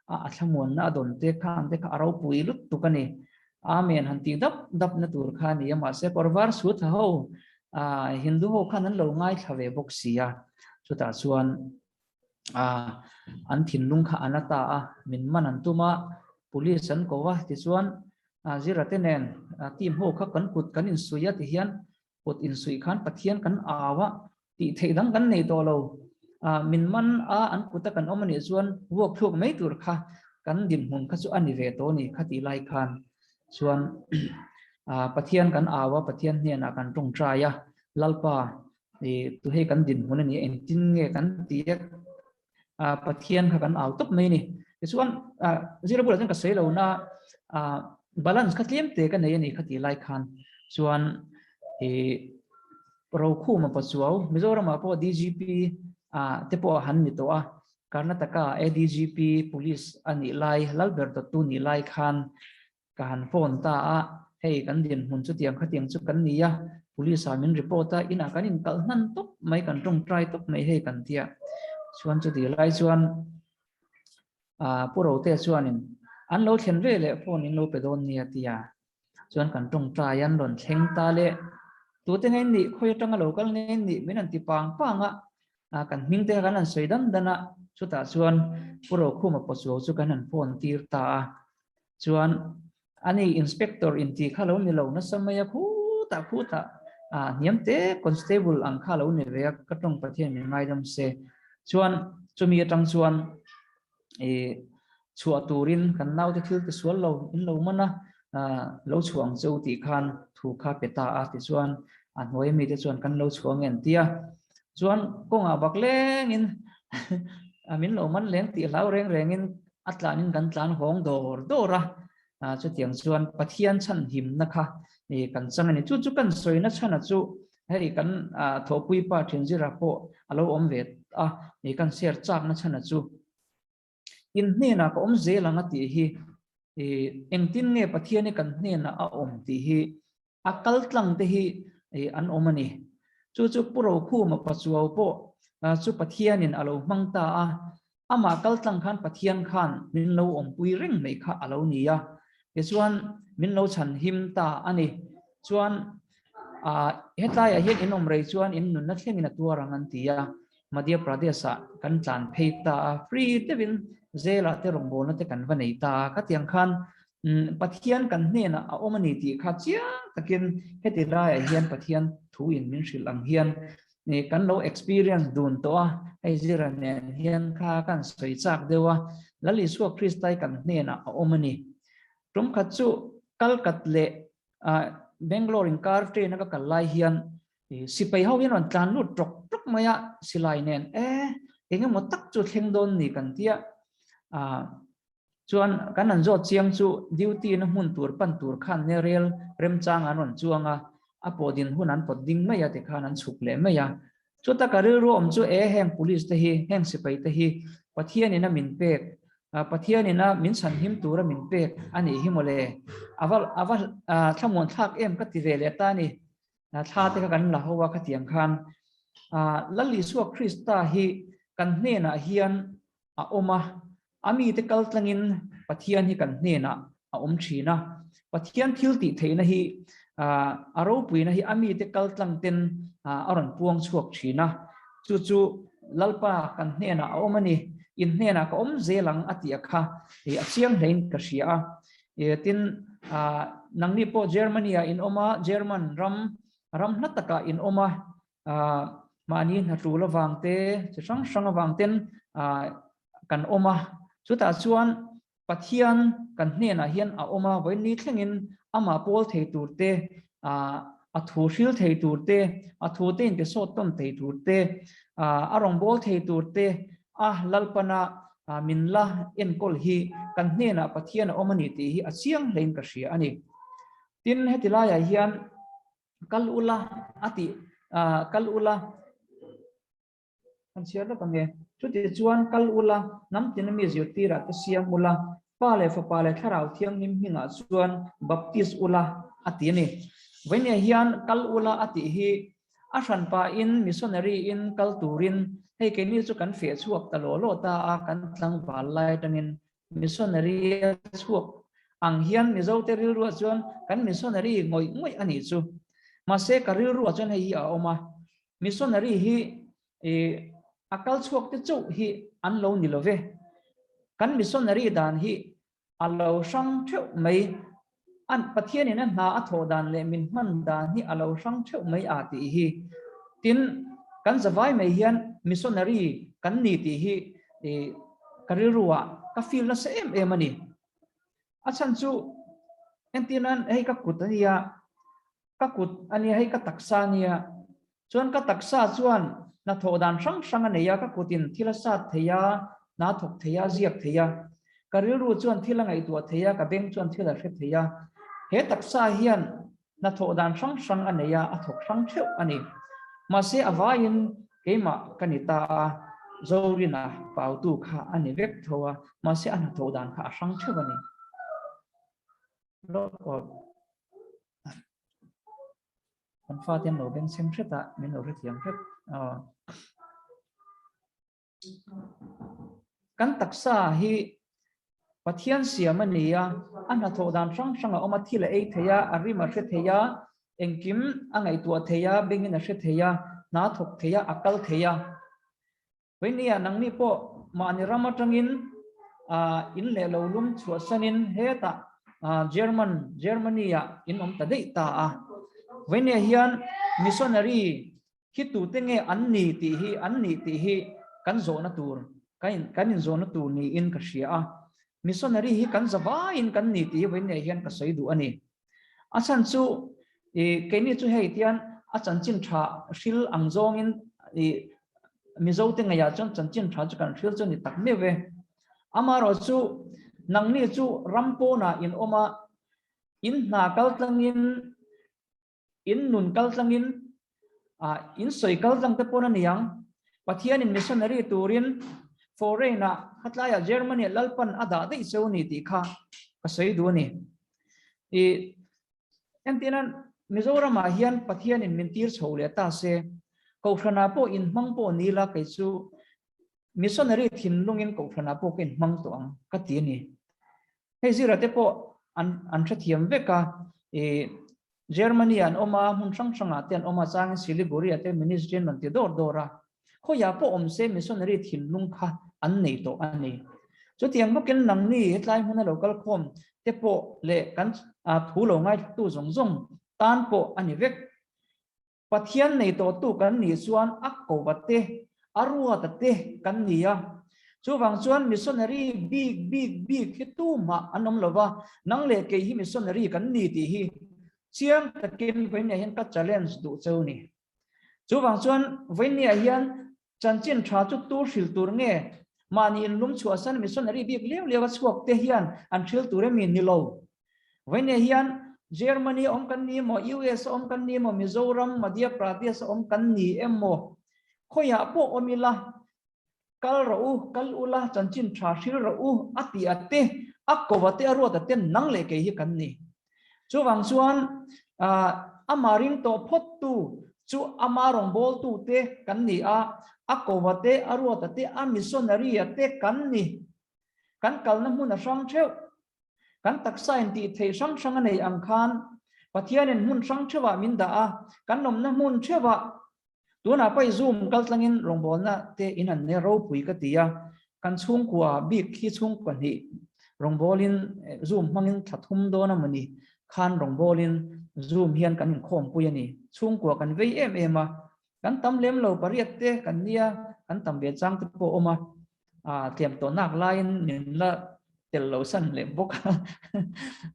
a thlamuanna a dawn te khan te kha a ropui lutuk a ni. Amen han tih dap dap na tur kha a ni a, mahse kawrvar sut ha ho Hindu ho khan an lo ngaithla ve bawk si a, chutah chuan an thinlung kha an la ta a, min man an tum a, police an ko a, tichuan Zira te nen team ho kha kan kut kan insuih a tihian kut insuih khan Pathian kan au a, tih theih dang kan nei tawh lo. Min man a an kuta kan awm anih chuan vuak thluk mai tur kha kan dinhmun kha chu a ni ve tawh a ni kha tih lai khan chuan Pathian kan au a, Pathian hnenah kan tawngtai a, Lalpa tu hei kan dinhmun a ni a, engtin nge kan ti a, Pathian kha kan au tawp mai a ni. Tichuan zira bulah chuan ka sawi lo na balance kha tlem te ka nei a ni kha tih lai khan chuan Rokhuma Pachuau, Mizoramah pawh DGP te pawh a han ni tawh a, Karnataka ADGP Police a nih lai, Lalber dawttu nih lai khan ka han phone ta a, hei kan dinhmun chutiang khatiang chu kan ni a, Police ah min report a, inah kan inkalh hnan tawp mai, kan tawngtai tawp mai hei kan tia. Chuan chuti lai chuan Pu Rotea chuanin an lo thlen ve leh phone in lo pe dawn nia tia. Chuan kan tawngtai an rawn thleng ta le. Tute nge nih, khawi atanga lo kal nge nih min an ti pang pang a, kan hming te kha kan han sawi dan dan a, chutah chuan Pu Rokhuma Pawchuau chu kan han phone tir ta a. Chuan ani inspector inti kha lo ni lo nasa mai a, khutah khutah hniam te constable ang kha lo ni ve a, ka tawng Pathian min ngaidam se. Chuan chumi atang chuan i chhuah turin kan naute thil ti sual lo in lo man a, lo chhuah ang che u tih khan thu kha pe ta a, tichuan a hnuai mite chuan kan lo chhuah ang en tia. Chuan kawngah bak lengin min lo man leng tih hlau reng rengin a tlanin kan tlan hawng dawr dawr a, chutiang chuan Pathian chhan himna kha kan chang a ni. Chu chu kan sawina chhana chu hei kan thawhpui pa Thinzira pawh a lo awm ve a, kan share chakna chhana chu in hnenah ka awm zel ang a tih hi engtin nge Pathian hi kan hnenah a awm tih hi a kal tlang te hi an awm a ni. Chu chu Pu Rokhuma Pachuau pawh chu Pathianin a lo hmang ta a, amah kal tlang khan Pathian khan min lo awmpui reng mai kha a lo ni a, tichuan min lo chhan him ta a ni. Chuan hetlaiah hian in awm rei chuan in nunna thlengin a tuar ang an ti a, Madhya Pradesh-ah kan tlan phei ta a, free deuhin Zela te rawngbawlna te kan va nei ta a, khatiang khan Pathian kan hnenah a awm a ni tih kha chiang takin heti laiah hian Pathian thuin min hrilh ang hian kan lo experience dun tawh a, hei zira nen hian kha kan sawi chak deuh a, Lal Isua Kristai kan hnenah a awm a ni. Tum khat chu Kalkat leh Bangalore inkar train a ka kal lai hian Sipai ho hian rawn tlan lut ṭawk ṭawk mai a, silai nen e, eng emaw tak chu thleng dawn ni kan tia. Chuan kan han zawt chiang chu duty na hmun tur pan tur khan nia rel remchang an rawn chuang a, a pawh din hun an pawt ding mai a tikhan an chhuk leh mai a. Chuta ka rilru awm chu e heng police te hi, heng sipai te hi Pathianin a min pek, Pathianin a min chhanhim tura min pek a nih hi mawle, ava ava thlamuan thlak em ka ti ve leh ta a ni. Thla te kha kan la ho a khatiang khan Lal Isua Krista hi kan hnenah hian a awm a, a mite kal tlangin Pathian hi kan hnenah a awm thin a. Pathian thil tih theihna hi a ropuina hi a mite kal tlang ten a rawn puang chhuak thin a. Chu chu Lalpa kan hnenah a awm a ni, in hnenah ka awm zel ang a tih a kha a chiang hlein ka hria a. Tin, nangni pawh Germany-ah in awm a, German ram, ram hla takah in awm a, mahni hna tul avang te, chi hrang hrang avang ten kan awm a. Chutah chuan Pathian kan hnenah hian a awm a, vawiin ni thlengin amah pawl thei tur te, a thu hril thei tur te, a thu te inte sawt tawn thei tur te, a rawngbâwl thei tur te, a Lalpana min la enkawl hi kan hnenah Pathian a awm a ni tih hi a chiang hlein ka hria a ni. Tin, heti laiah hian kal ula a tih, kal ula kan chhiar lawk ang e. Chuti chuan kal ula, hnam tina mi zirtirah te siam ula, Pa leh Fapa leh Thlarau Thianghlim hmingah chuan baptis ula a ti a ni. Vawinia hian kal ula a tih hi A hranpa in missionary in kal turin hei keini chu kan feh chhuak ta law law ta a, kan tlangval lai atangin missionary a chhuak ang hian Mizote rilruah chuan kan missionary ngawih ngawih a nih chu. Mahse ka rilruah chuan hei hi a awm a, missionary hi a kal chhuak te chauh hi an lo ni lo ve. Kan missionary dan hi A lo hrang theuh mai. An Pathianin a hna a thawh dan leh min hman dan hi a lo hrang theuh mai a tih hi. Tin, kan zavai mai hian missionary kan ni tih hi ka rilru ah ka feel nasa em em a ni. A chhan chu entir nan hei ka kut a nia, ka kut a nia hei ka taksa a nia, chuan ka taksa chuan hnathawh dan hrang hrang a nei a, ka kutin thil a sat thei a, hna thawk thei a, ziak thei a, ka rilru chuan thil a ngaihtuah thei a, ka beng chuan thil a hre thei a, he taksa hian hnathawh dan hrang hrang a nei a, a thawk hrang theuh a ni. Mahse a vaiin keimah ka ni ta a, Zorina pautu kha a ni vek tho a, mahse a hnathawh dan kha a hrang theuh a ni. Kan fate an lo bengchheng hret a, min lo hrethiam hret. Kan taksa hi Pathian siam a ni a, a hnathawh dan hrang hrang a awm a, thil a ei thei a, a rim a hre thei a, engkim a ngaihtuah thei a, bengin a hre thei a, hna a thawk thei a, a kal thei a. Veinia nangni pawh mahni ram atangin in leh lo lum chhuahsanin hetah German, Germany-ah in awm ta daih ta a. Veinia hian missionary Hi tute nge an ni tih hi an nih tih hi kan zawhna tur kan in kan inzawhna tur niin ka hria a. Missionary hi kan zavaiin kan ni tih hi vawiin hian ka sawi duh a ni. A chhan chu i keini chu hei tian a chanchin tha hril ang zawngin i Mizote ngeiah chuan chanchin tha chu kan hril chu a ni tak meuh e. Amaherawhchu nangni chu ram pawnah in awm a, in hna kal tlangin In nun kal tlangin, ah, in sawi kal tlang te pawn a ni ang. Pathianin missionary turin foreign ah khatlaiah Germany ah Lalpan a dah daih cheu ni tih kha ka sawi duh a ni. I entirna Mizoram ah hian Pathianin min tir chho leh ta se, Kohhran ah pawh inhmang pawh ni la kei chu missionary thinlungin Kohhran ah pawh ka inhmang tawh ang ka ti a ni. Hei zira te pawh an an hrethiam vek a, i Germany an awm a, hmun hrang hrangah te an awm a, changin Siliguri ah te ministry an rawn ti dawr dawr a, khawiah pawh awm se missionary thinlung kha an nei tawh a ni. Chutiang bawkin nangni hetlai hmuna lo kal khawm te pawh leh kan thu lo ngaithlatu zawng zawng tan pawh a ni vek. Pathian nei tawhtu kan nih chuan a kova te, a ruata te kan ni a. Chuvang chuan missionary bik bik bik hi tumah an awm lo va, nang leh kei hi missionary kan ni tih hi chiang takin vawinia hian ka challenge duh cheu ni. Chuvang chuan vawinia hian chanchin tha chu tu hril tur nge mahni inlum chhuahsan missionary bik liau liau a chhuak te hian an hril tur emi ni lo. Vawinia hian Germany awm kan ni emaw, US awm kan ni emaw, Mizoram, Madhya Pradesh awm kan ni emaw, khawiah pawh awm ila, kal rawh u, kal ula, chanchin tha hril rawh u a tih a te, a ko a te, a ruat a te nang leh kei hi kan ni. Chuvang chuan amah ring tawh phawt tu chu ama rawngbawltu te kan ni a, a ko a te, a ruat a te, a missionary a te kan ni. Kan kalna hmun a hrang theuh. Kan taksa in tih theih hrang hrang a nei ang khan Pathianin hmun hrang theuhah min dah a, kan awmna hmun theuhah tunah pawh i Zoom kal tlangin rawngbawlna te in an nei ropui ka ti a, kan chhungkua bik hi chhungkua hnih rawngbawlin Zoom hmangin thla thum dawn a mawni khan rawngbawlin Zoom hian kan inkhawmpui a ni. Chhungkua kan vei em em a, kan tam lem lo pariat te kan nia, kan tam ve chang te pawh a awm a, a tliam tawh nak laiin min la tel lo san leh bawk a.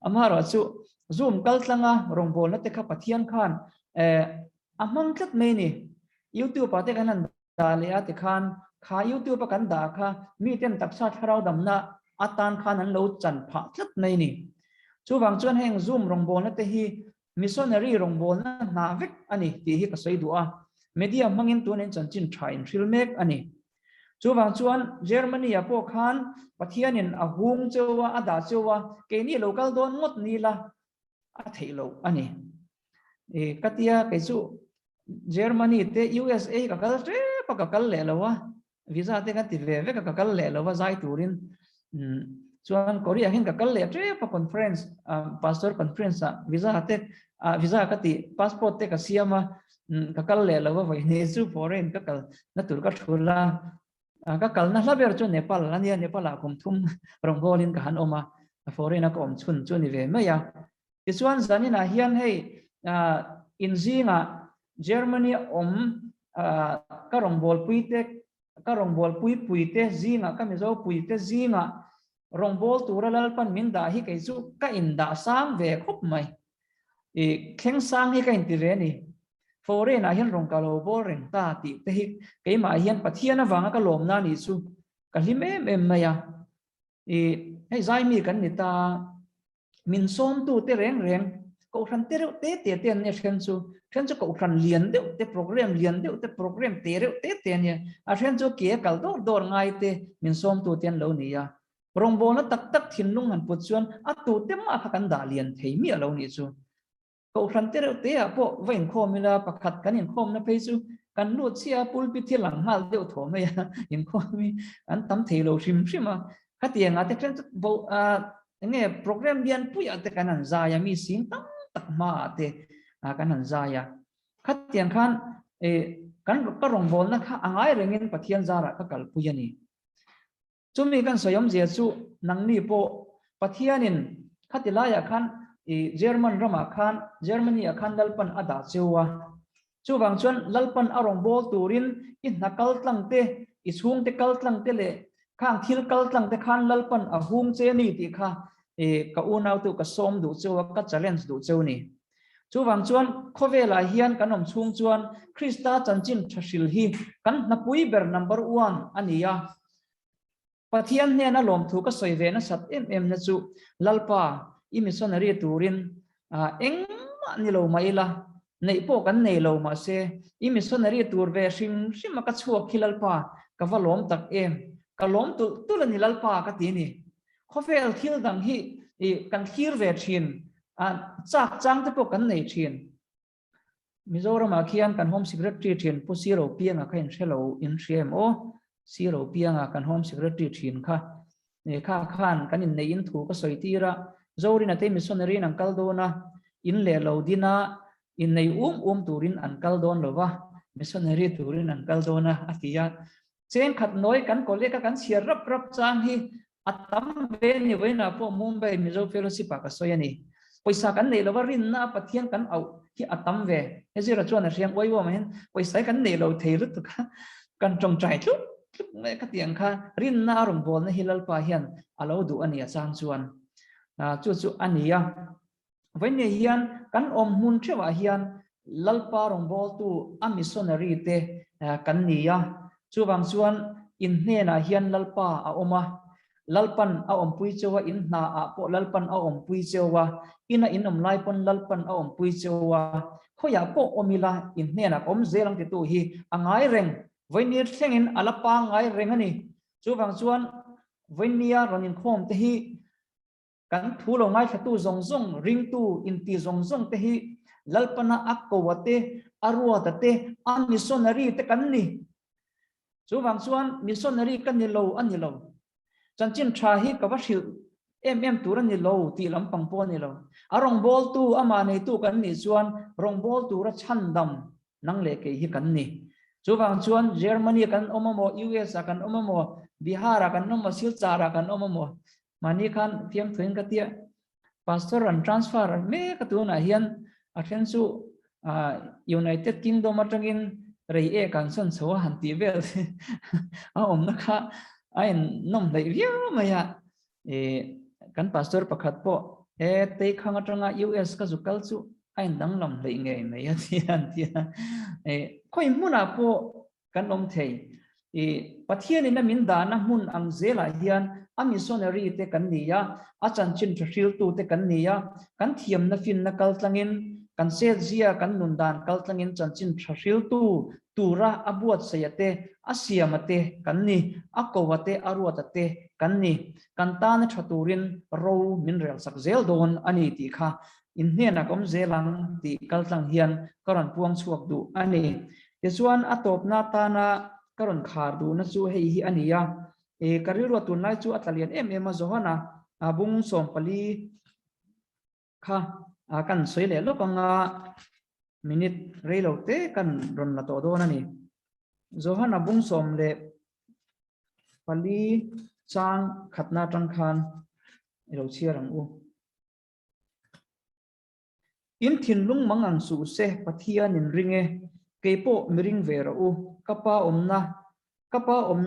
Amaherawh chu Zoom kal tlanga rawngbawlna te kha Pathian khan a hmang tlat mai ni. YouTube ah te kan han dah leh a tikhan kha YouTube a kan dah kha miten taksa thlarau damna atan khan an lo chan phah tlat mai ni. Chuvang chuan heng Zoom rawngbawlna te hi Missionary rawngbawlna hna vek a ni tih hi ka sawi duh a, media hmangin tunin chanchin tha in hril mek a ni. Chuvang chuan Germany-ah pawh khan Pathianin a hung cheu a, a dah cheu a, keini lo kal dawn ngawt ni la a theih loh a ni. I ka tia kei chu Germany te USA ka kal tep a ka kal leh lo a, visa te kan ti ve vek a ka kal leh lo a zai turin. Chuan Korea hian ka kal leh tep a conference, pastor conference ah visa te visa ka ti passport te ka siam a, Ka kal leh lo a vawihneh chu foreign ka kal na tur ka thul a, ka kalna hla ber chu Nepal a nia, Nepal ah kum thum rawngbawlin ka han awm a, foreign a ka awm chhun chu a ni ve mai a. Tichuan zaninah hian hei inzingah Germany awm ka rawngbawlpui te. ka rawngbâwl pui pui te zîngah, ka Mizo pui te zîngah rawngbâwl tûra Lalpan min dah hi kei chu ka indah sâng ve khawp mai. I thleng sâng hi ka inti ve a ni. Foreign ah hian rawn ka lo bâwl reng ta tih te hi keimah hian Pathian avânga ka lâwmna a nih chu ka hlim êm êm mai a. I hei zaimi kan ni ta. Min sawmtu te reng reng kohhran te reuh te te te an nia then chu then chu kohhran lian deuh te program lian deuh te program te reuh te te ania a then chu ke a kal dawr dawr ngai te min sawmtu te an lo ni a rawngbawlna tak tak thinlung han put chuan a tu te mah kha kan dah lian thei miah lo nih chu. Kohhran te reuh te ah pawh va inkhawm ila pakhat kan inkhawmna phei chu kan lut chiah a pulpit hi lang nghal deuh thaw mai a inkhawm hi an tam thei lo hrim hrim a khatiang ah te then chu bo ah enge program lian pui ah te kan han zai a mi sing tam tak hma ah te kan han zai a khatiang khan eh kan ka rawngbawlna kha a ngai rengin Pathian zarah ka kalpui a ni. Chumi kan sawi awmzia chu nangni pawh Pathianin khati laiah khan i German ramah khan Germany ah khan Lalpan a dah cheu a. Chuvang chuan Lalpan a rawn bawl turin i hna kal tlang te, i chhungte kal tlang te leh khang thil kal tlang te khan Lalpan a hung che ni tih kha i ka unautu ka sawm duh cheu a, ka challenge duh cheu ni. Chuvang chuan khawvelah hian kan awm chhung chuan Krista chanchin tha hril hi kan hnapui ber number one a ni a. Pathian hnena lawmthu ka sawi ve nasat em em na chu Lalpa i missionary turin engmah ni lo mah ila, neih pawh kan nei lo mahse i missionary tur ve hrim hrim a ka chhuak khi Lalpa ka va lawm tak em, ka lawm tulh tulh a ni Lalpa ka ti ni. Khawvel thil dang hi kan thlir ve thin a, chak chang te pawh kan nei thin. Mizoramah khian kan Home Secretary thin Pu Siro Pianga kha in hre lo in hria em aw? Siro Pianga kan Home Secretary thin kha kha khan kan inneih in thu ka sawi tir a, Zorina te missionary in an kal dawn a, in leh lo din a, innei um um turin an kal dawn lo va, missionary turin an kal dawn a, a ti a. Cheng khat nawi kan colleague a kan chhiar rap rap chang hi a tam ve ni vawiinah pawh Mumbai Mizo Fellowship ah ka sawi a ni. Pawisa kan neih lova rinna a Pathian kan auh hi a tam ve. He zira chuan a hriang uai uam ah hian pawisa hi kan neih lo thei lutuk a, kan tawngtai tluk tluk mai ka tih ang kha rinna a rawn bawlna hi Lalpa hian a lo duh a ni a chang chuan chu chu a ni a. Vawiinne hian kan awm hmun theuhah hian Lalpa rawngbawltu a missionary te kan ni a, chuvang chuan in hnenah hian Lalpa a awm a, Lalpan a awmpui cheu a, in hna ah pawh Lalpan a awmpui cheu a, ina in awm lai pawn Lalpan a awmpui cheu a, khawiah pawh awm ila in hnenah ka awm zel ang titu hi a ngai reng, vawiinir thlengin a la pangngai reng a ni. Chuvang chuan vawiinnia rawn inkhawm te hi Kan thu lo ngaithlatu zawng zawng, ringtu inti zawng zawng te hi Lalpana a koa te, a ruata te, a missionary te kan ni. Chuvang chuan missionary ka ni lo a ni lo. Chanchin tha hi ka va hrilh em em tur a ni lo tih lampang pawh a ni lo. A rawngbawltu, amah neitu kan nih chuan rawngbawltu tura chhandam nang leh kei hi kan ni. Chuvang chuan Germany ah kan awm a maw, US ah kan awm a maw, Bihar ah kan awm a maw, Silchar ah kan awm a maw, Mahni khan fiamthuin ka tia Pastor an transfer mek a tunah hian a then chu United Kingdom atangin rei ek an sawn chho a han tih vel a awmna kha a in nawm hleih viau mai a. Kan pastor pakhat pawh e Teikhang atanga US ka zu kal chu a in danglam hleih ngei mai a ti a an ti a. Khawi hmunah pawh Kan awm thei. I Pathianin a min dahna hmun ang zelah hian a missionary te kan ni a, a chanchin tha hriltu te kan ni a, kan thiamna finna kal tlangin, kan setzia kan nun dan kal tlangin chanchin tha hriltu tura a buatsaih a te, a siam a te kan ni, a ko a te, a ruat a te kan ni. Kan tana tha turin ro min relsak zel dawn a ni tih kha in hnenah ka awm zel ang tih kal tlang hian ka rawn puang chhuak duh a ni. Tichuan a tawpna atana ka rawn khar duhna chu hei hi a ni a, e ka rilrua tunlai chu a tla lian em em a, Johana bung 14 kha kan sawi leh lawk anga minute rei lo te kan rawn la tawh dawn a ni. Johana bung 14 chang khatna atang khan i lo chhiar ang u. In thinlung mang ang suh se, Pathian in ring e, kei pawh mi ring ve rawh u, ka pa awmna. Ka pa awm,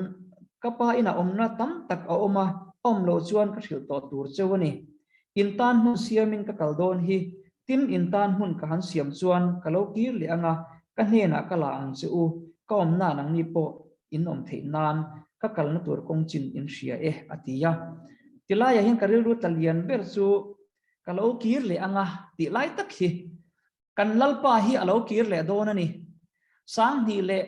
ka pa inah awmna tam tak a awm a, a awm loh chuan ka hrilh tawh tur cheu a ni. In tan hmun siamin ka kal dawn hi, tin in tan hmun ka han siam chuan ka lo kir leh ang a, ka hnenah ka la ang che u, ka awmna nangni pawh in awm theih nan ka kalna tur kawng chin in hria e, a ti a. Tilaiah hian ka rilru tla lian ber chu ka lo kir leh ang a tih lai tak hi kan Lalpa hi a lo kir leh dawn a ni. Sanghnih leh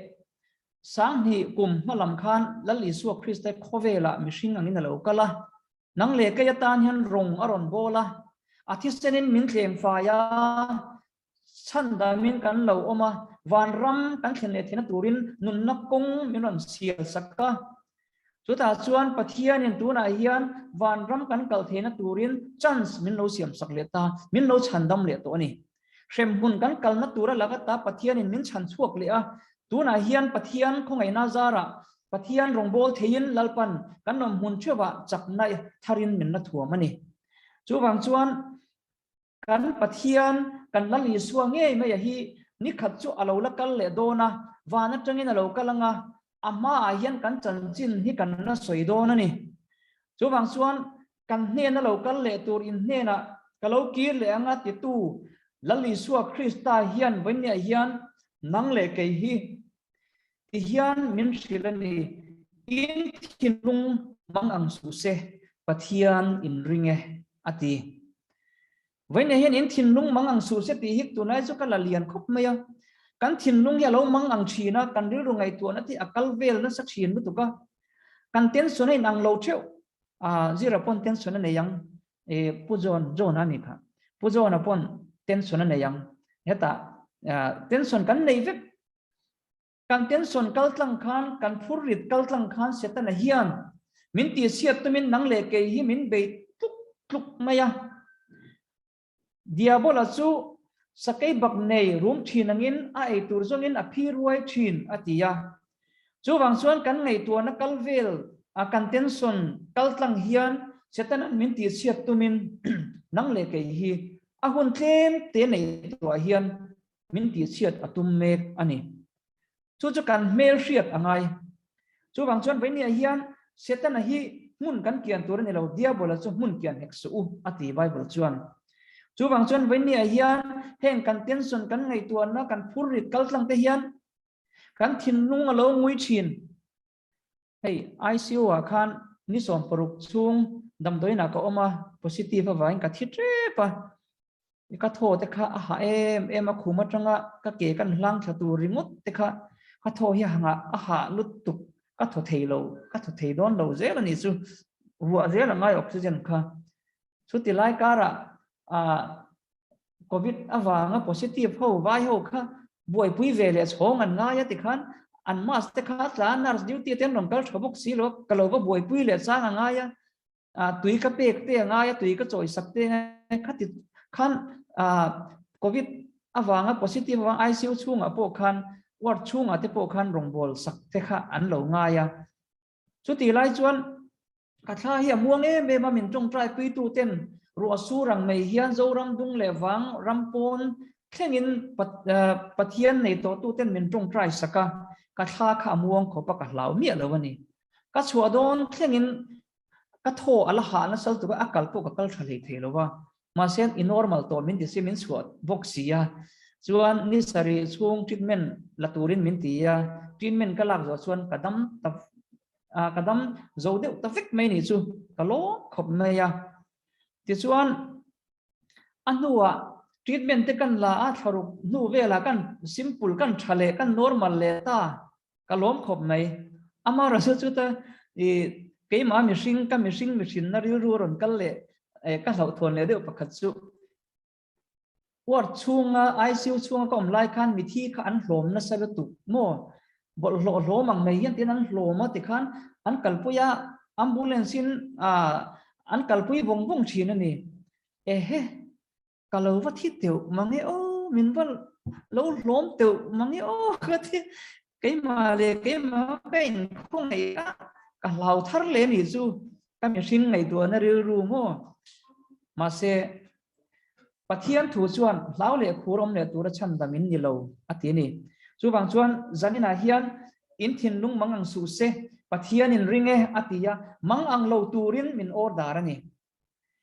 Sanghnih kum hma lam khan Lal Isua Krista khawvelah mihring angin a lo kal a, nang leh kei atan hian rawng a rawn bawl a, a thisenin min thleng fai a, chhandamin kan lo awm a, vanram kan thlen leh theihna turin nunna kawng min rawn sial sak a. Chutah chuan Pathianin tunah hian vanram kan kal theihna turin chance min lo siam sak leh ta, min lo chhandam leh tawh a ni. Hremhmun kan kalna tura laka ta Pathianin min chhan chhuak leh a, tunah hian Pathian khawngaihna zarah Pathian rawngbâwl theiin Lalpan kan awm hmun theuhah chakna tharin min la thuam a ni. Chuvang chuan kan Pathian, kan Lal Isua ngei maia hi nikhat chu a lo la kal leh dawn a, van atangin a lo kal ang a, a hmaah hian kan chanchin hi kan la sawi dawn a ni. Chuvang chuan Kan hnena lo kal leh tur in hnenah ka lo kir leh anga titu Lal Isua Krista hian vawinia hian nang leh kei hi ti hian min hrilh a ni. In thinlung mang ang suh se, Pathian in ring e, a ti. Vawinia hian in thinlung mang ang suh se tih hi tunlai chu ka la lian khawp mai a. Kan thinlung hi a lo mang ang thin a, kan rilru ngaihtuahna te a kal vel nasa thin lutuk a. Kan tension a inang lo theuh. A zira pawn tension a nei ang e Pu John John a ni kha Pu John a pawn tension a nei ang hetah tension kan nei vek kan tension kal tlang khan kan phur rit kal tlang khan Setana hian min tih chhiat tumin nang leh kei hi min bei tluk tluk mai a. Diabola chu sakei bak nei rum thin angin a ei tur zawngin a phi ruai thin, a ti a. Chuvang chuan kan ngaihtuahna kal vel a kan tension kal tlang hian Setana'n min tihchhiat tumin nang leh kei hi a hun tlem te nei tuah hian min tihchhiat a tum mek a ni. Chu chu kan hmel hriat a ngai. Chuvang chuan Vawinia hian Setana hi hmun kan kian tur a ni lo, Diabola chu hmun kian hek suh u, a ti Bible chuan. Chuvang chuan Vawinia hian heng kan tension, kan ngaihtuahna, kan phurrit kaltlang te hian kan thinlung a lo ngui thin. Hei ICU ah khan ni 16 chhung damdawiinah ka awm a, positive avangin ka thi tep a, ka thaw te kha a hah em em a, khum atanga ka ke kan hlang thla tur ringawt te kha ka thaw hi a a hah lutuk, ka thaw thei lo, ka thaw thei dawn lo zel a nih chu, ruah zel a ngai oxygen kha. Chuti lai karah ah Covid avanga positive ho vai ho kha buaipui ve leh chhawng an ngai a tikhan an mask te kha tla a nurse duty te an rawn kal tha bawk si lo a, ka lo va buaipui leh chang a ngai a, ah tui ka pek te a ngai a, tui ka chawi sak te a ngai a, khati khan ah Covid avanga positive avang ICU chhungah pawh khan ward chhungah te pawh khan rawngbâwl sak te kha an lo ngai a, chutih lai chuan Ka thla hi a muang em em a, min tawngtai puitu ten ruah sur ang mai hian Zoram dung leh vang ram pawn thlengin Pathian nei tawhtu ten min tawngtai sak a, ka thla kha a muang khawp a, ka hlau miah lo a ni. Ka chhuah dawn thlengin ka thaw a la hah nasa lutuk a, a kal pawh ka kal tha hlei thei lo va, mahse i normal tawh min ti si, min chhuah bawk si a, chuan ni sarih chhung treatment la turin min ti a, treatment ka lak zawh chuan ka dam ta a ka dam zo deuh ta vek mai ni chu ka lawm khawp mai a. Tichuan a hnuah treatment te kan la a, thlaruk hnu velah kan simple kan tha leh kan normal leh ta ka lawm khawp mai. Amaherawhchu chu ta i keimah mihring ka mihring mihrinna rilru rawn kal leh ka hlauhthawn leh deuh pakhat chu Ward chhunga ICU chhunga ka awm lai khan mithi kha an hlawm nasa lutuk maw? Bawlhhlawh hlawm ang mai hian tiin an hlawm a tikhan an kalpui a, ambulance in an kalpui vawng vawng thin a ni. Ehe, ka lo va thi teuh mange aw, min va lo hlawm teuh mange aw ka ti. Keimah leh keimah ka inkhawngaih a, ka hlau thar leh a nih chu ka mihring ngaihtuahna rilru maw? Mahse, Pathian thu chuan hlau leh khur awm leh tura chhandam in ni lo a ti a ni. Chuvang chuan zaninah hian In thinlung mang ang suh se, Pathian in ring e a ti a, mang ang lo turin min order a ni.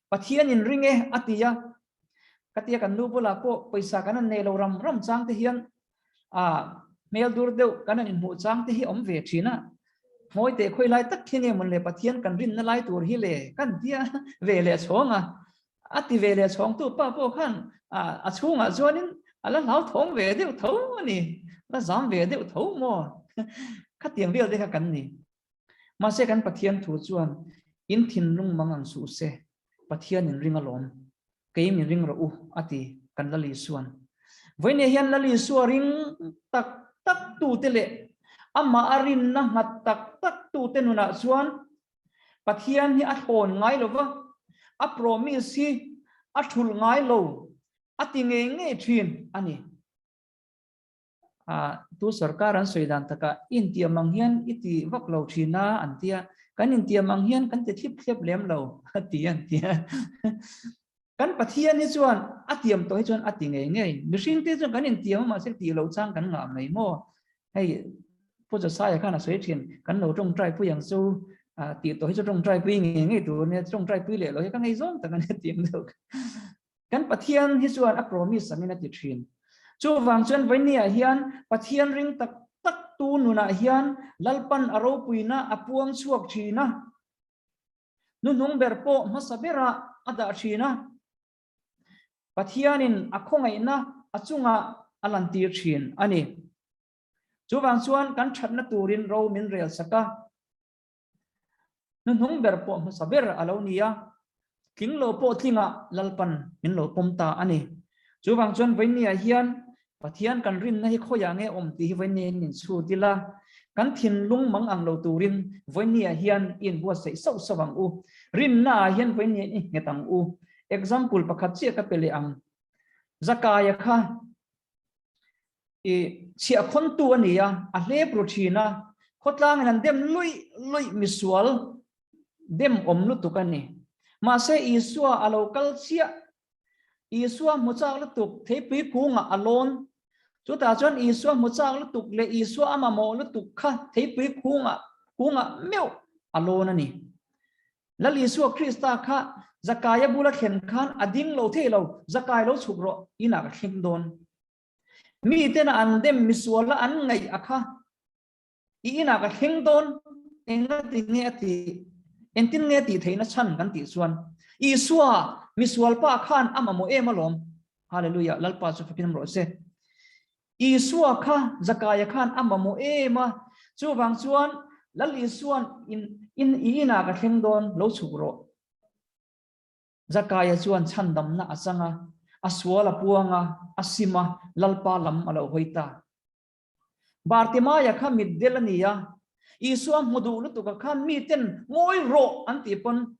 Pathian in ring e a ti a, ka tia kan nu bulah pawh pawisa kan han nei lo ram ram chang te hian a hmel dur deuh kan han inhmuh chang te hi awm ve thin a. Ngawi teh khawi lai tak hi nge mawn le Pathian kan rinna lai tur hi le kan tia ve leh chhawng a. A ti ve leh chhawng tu pa pawh khan a chhungah chuanin a la hlauthawng ve deuh tho a ni, la zam ve deuh tho maw? Khatiang vel te kha kan ni. Mahse kan Pathian thu chuan in thinlung mang ang suh se, Pathian in ring alawm, kei min ring rawh u a ti kan Lal Isuan. Vawinia hian Lal Isua ring tak tak tute leh amah a rinna nghat tak tak tute nunah chuan Pathian hi a thlawn ngai lo va, a promise hi a thulh ngai lo, a ti ngei ngei thin a ni. Tu sorkar an sawi dan takah i intiam ang hian i ti vak lo thin a an ti a, kan intiam ang hian kan ti thlip thlep lem lo a ti an ti a. Kan Pathian hi chuan a tiam tawh hi chuan a ti ngei ngei. Mihring te chuan kan intiam a mahse tih loh chang kan ngah mai maw? Hei Pu Josiah khan a sawi thin, kan lo tawngtai pui ang chu tih tawh hi chu tawngtai pui ngei ngei tur ania, tawngtai pui leh lo hi ka ngei zawng tak ania tih ang deuh. Kan Pathian hi chuan a promise angin a ti thin. Chuvang chuan Vainia hian Pathian ring tak tak tu nunah hian Lalpan a ropuina a puang chhuak thin a. Hnuhnung ber pawh hmasa berah a dah thin a, Pathianin a khawngaihna a chungah a lantir thin a ni. Chuvang chuan kan thatna turin ro min rel sak a, hnuhnung ber pawh hmasa ber a lo ni a, tling lo pawh tlingah Lalpan min lo pawm ta a ni. Chuvang chuan Vawinia hian Pathian kan rinna hi khawiah nge awm tih hi vawinia hian min chhut ila, kan thinlung mang ang lo turin vawinia hian i inbuatsaih sauh sauh ang u. Rinna ah hian vawinia i nghet ang u. Example pakhat chiah ka pe leh ang. Zakaia kha i chhiahkhawntu a ni a, a hlep ru thin a, khawtlangin an dem luih luih misual dem awm lutuk a ni. Mahse Isua a lo kal chiah Isua hmu chak lutuk theipui kungah a lawn. Chutah chuan Isua hmu chak lutuk leh Isua a mamawh lutuk kha theipui kungah kungah meuh a lawn a ni. Lal Isua Krista kha Zakaia bula thlen khan a ding lo thei lo, Zakai lo chhuk rawh, inah ka thleng dawn. Miten a an dem misuala an ngaih a kha. I inah ka thleng dawn, engati nge a tih, engtin nge tih theihna chhan kan tih chuan, Isua, misual pa khan a mamawh em alawm. Hallelujah, Lalpa chu fakin awm rawh se. Isua kha Zakaia khan a mamawh em a, chuvang chuan Lal Isuan in, in, i inah ka thleng dawn, lo chhuk rawh. Zakaia chuan chhandamna a chang a, a sual a puang a, a sim a, Lalpa lam a lo hawi ta. Bartimaia kha mitdel a ni a, Isua hmu duh lutuk a khan miten ngawi rawh an tih pawn,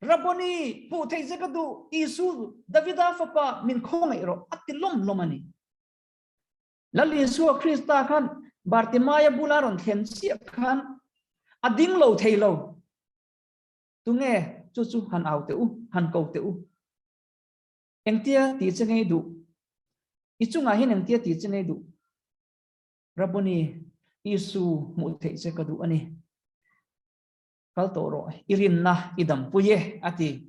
Rabboni, hmuh theih che ka duh, Isu, Davida fapa, min khawngaih rawh a ti lawm lawm a ni. Lal Isua Krista khan Bartimaia bula rawn thlen chiah khan a ding lo thei lo. Tunge chu chu han au teh u, han ko teh u. Engtia tih che ngei duh? I chungah hian engtia tih che ngei duh? Rabboni, Isu hmuh theih che ka duh a ni. Kal tawh rawh, i rinna i dampui e, a ti.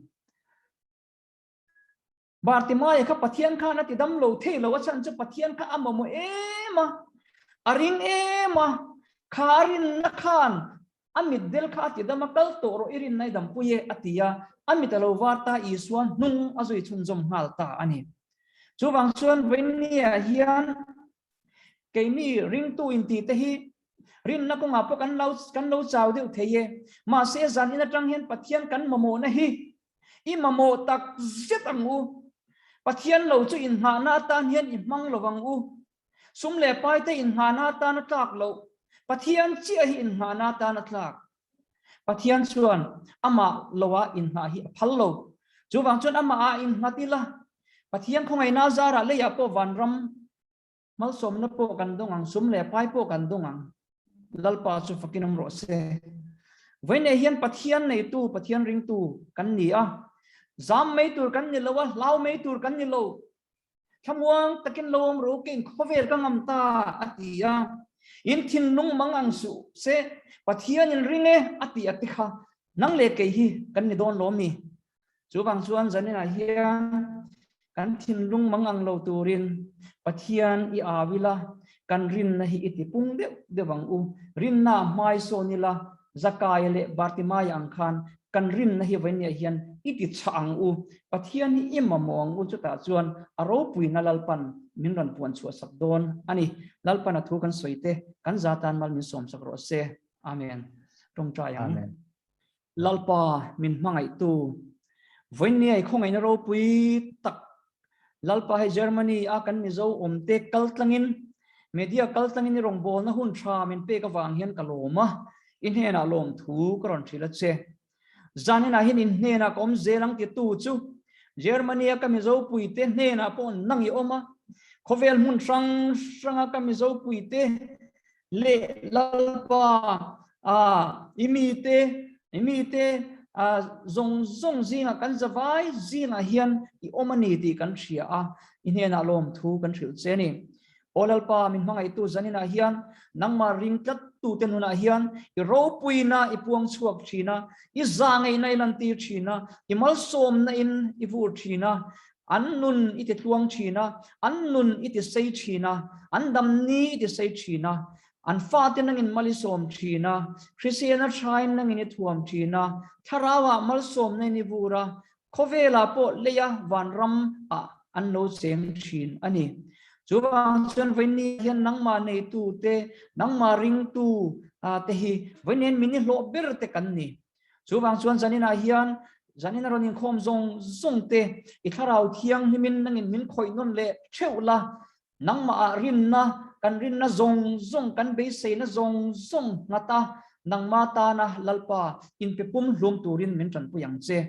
Bartimaia kha Pathian khan a ti dam lo thei lo, a chhan chu Pathian kha a mamawh em a, a ring em a, kha a rinna khan A mit del kha a ti dam a, kal tawh rawh i rinna i dampui e, a ti a. A mit a lo var ta, Isua hnung a zui chhunzawm nghal ta a ni. Chuvang chuan Vainia hian keini ringtu intih te hi rinna kawngah pawh kan lo kan lo chau deuh thei e. Mahse zan in atang hian Pathian kan mamawhna hi i mamawh tak zet ang u. Pathian lo chu inngahna atan hian i hmang lo ang u. Sum leh paite inngahna atan a tlak loh, Pathian chiah hi inngahna atan a tlak. Pathian chuan amah loah inngah hi a phal lo. Chuvang chuan amah ah innghat ila, Pathian khawngaihna zarah leiah pawh vanram malsawmna pawh kan dawng ang, sum leh pai pawh kan dawng ang. Lalpa chu fakin awm rawh se. Vawiinah hian Pathian neitu, Pathian ringtu kan ni a. Zam mai tur kan ni lo a, hlau mai tur kan ni lo. Thlamuang takin lo awm rawh u, kei khawvel ka ngam ta, a ti a. In thinlung mang ang suh se, Pathian in ring e a tih a ti kha nang leh kei hi kan ni dawn lawm ni? Chuvang chuan zaninah hian kan thinlung mang ang lo turin Pathian i au ila, kan rinna hi i ti pung deuh deuh ang u. Rinna hmai sawn ila, Zakaia leh Bartimaia ang khan kan rinna hi vawinia hian i ti chhah ang u. Pathian hi i mamawh ang u, chutah chuan a ropuina Lalpan min rawn puan chhuah sak dawn a ni. Lalpan a thu kan sawi te, kan za tan mal min sawm sak rawh se. Amen. Tawngtai ang. Amen. Lalpa min hmangaihtu, vawinia i khawngaihna ropui tak Lalpa hei Germany a kan Mizo awmte kal tlangin, media kal tlangin i rawngbawlna hun tha min pek avang hian ka lawm a, i hnenah lawmthu ka rawn hrilh a che. Zaninah hian in hnenah ka awm zel ang titu chu Germany a ka Mizo puite hnenah pawh nang i awm a, khawvel hmun hrang hranga ka Mizo puite leh Lalpa a i mite i mite a zawng zawng zingah kan zavai zingah hian i awm a ni tih kan hria a, i hnenah lawmthu kan hrilh che a ni. Aw Lalpa, min hmangaihtu zaninah hian nangmah ring tlattute nunah hian i ropuina i puang chhuak thin a, i zahngeihna i lantir thin a, i malsawmna in i vur thin a, An nun i ti tluang thin a, an nun i ti sei thin a, an dam ni i ti sei thin a, an fate nangin mal i sawm thin a, hriselna thain nangin i thuam thin a, thlarauah malsawmna in i vur a, khawvelah pawh leia vanram ah an lo cheng thin a ni. Chuvang chuan vawiin hian nangmah neitu te, nangmah ringtu te hi vawiin min i hlawh ber te kan ni. Chuvang chuan zaninah hian zanin a rawn inkhawm zawng zawng te i thlarau thianghlimin nangin min khawih nawn leh theuh la, nangmahah rinna, kan rinna zawng zawng, kan beiseina zawng zawng nghat a, nangma tana Lalpa inpe pum hlum turin min tanpui ang che.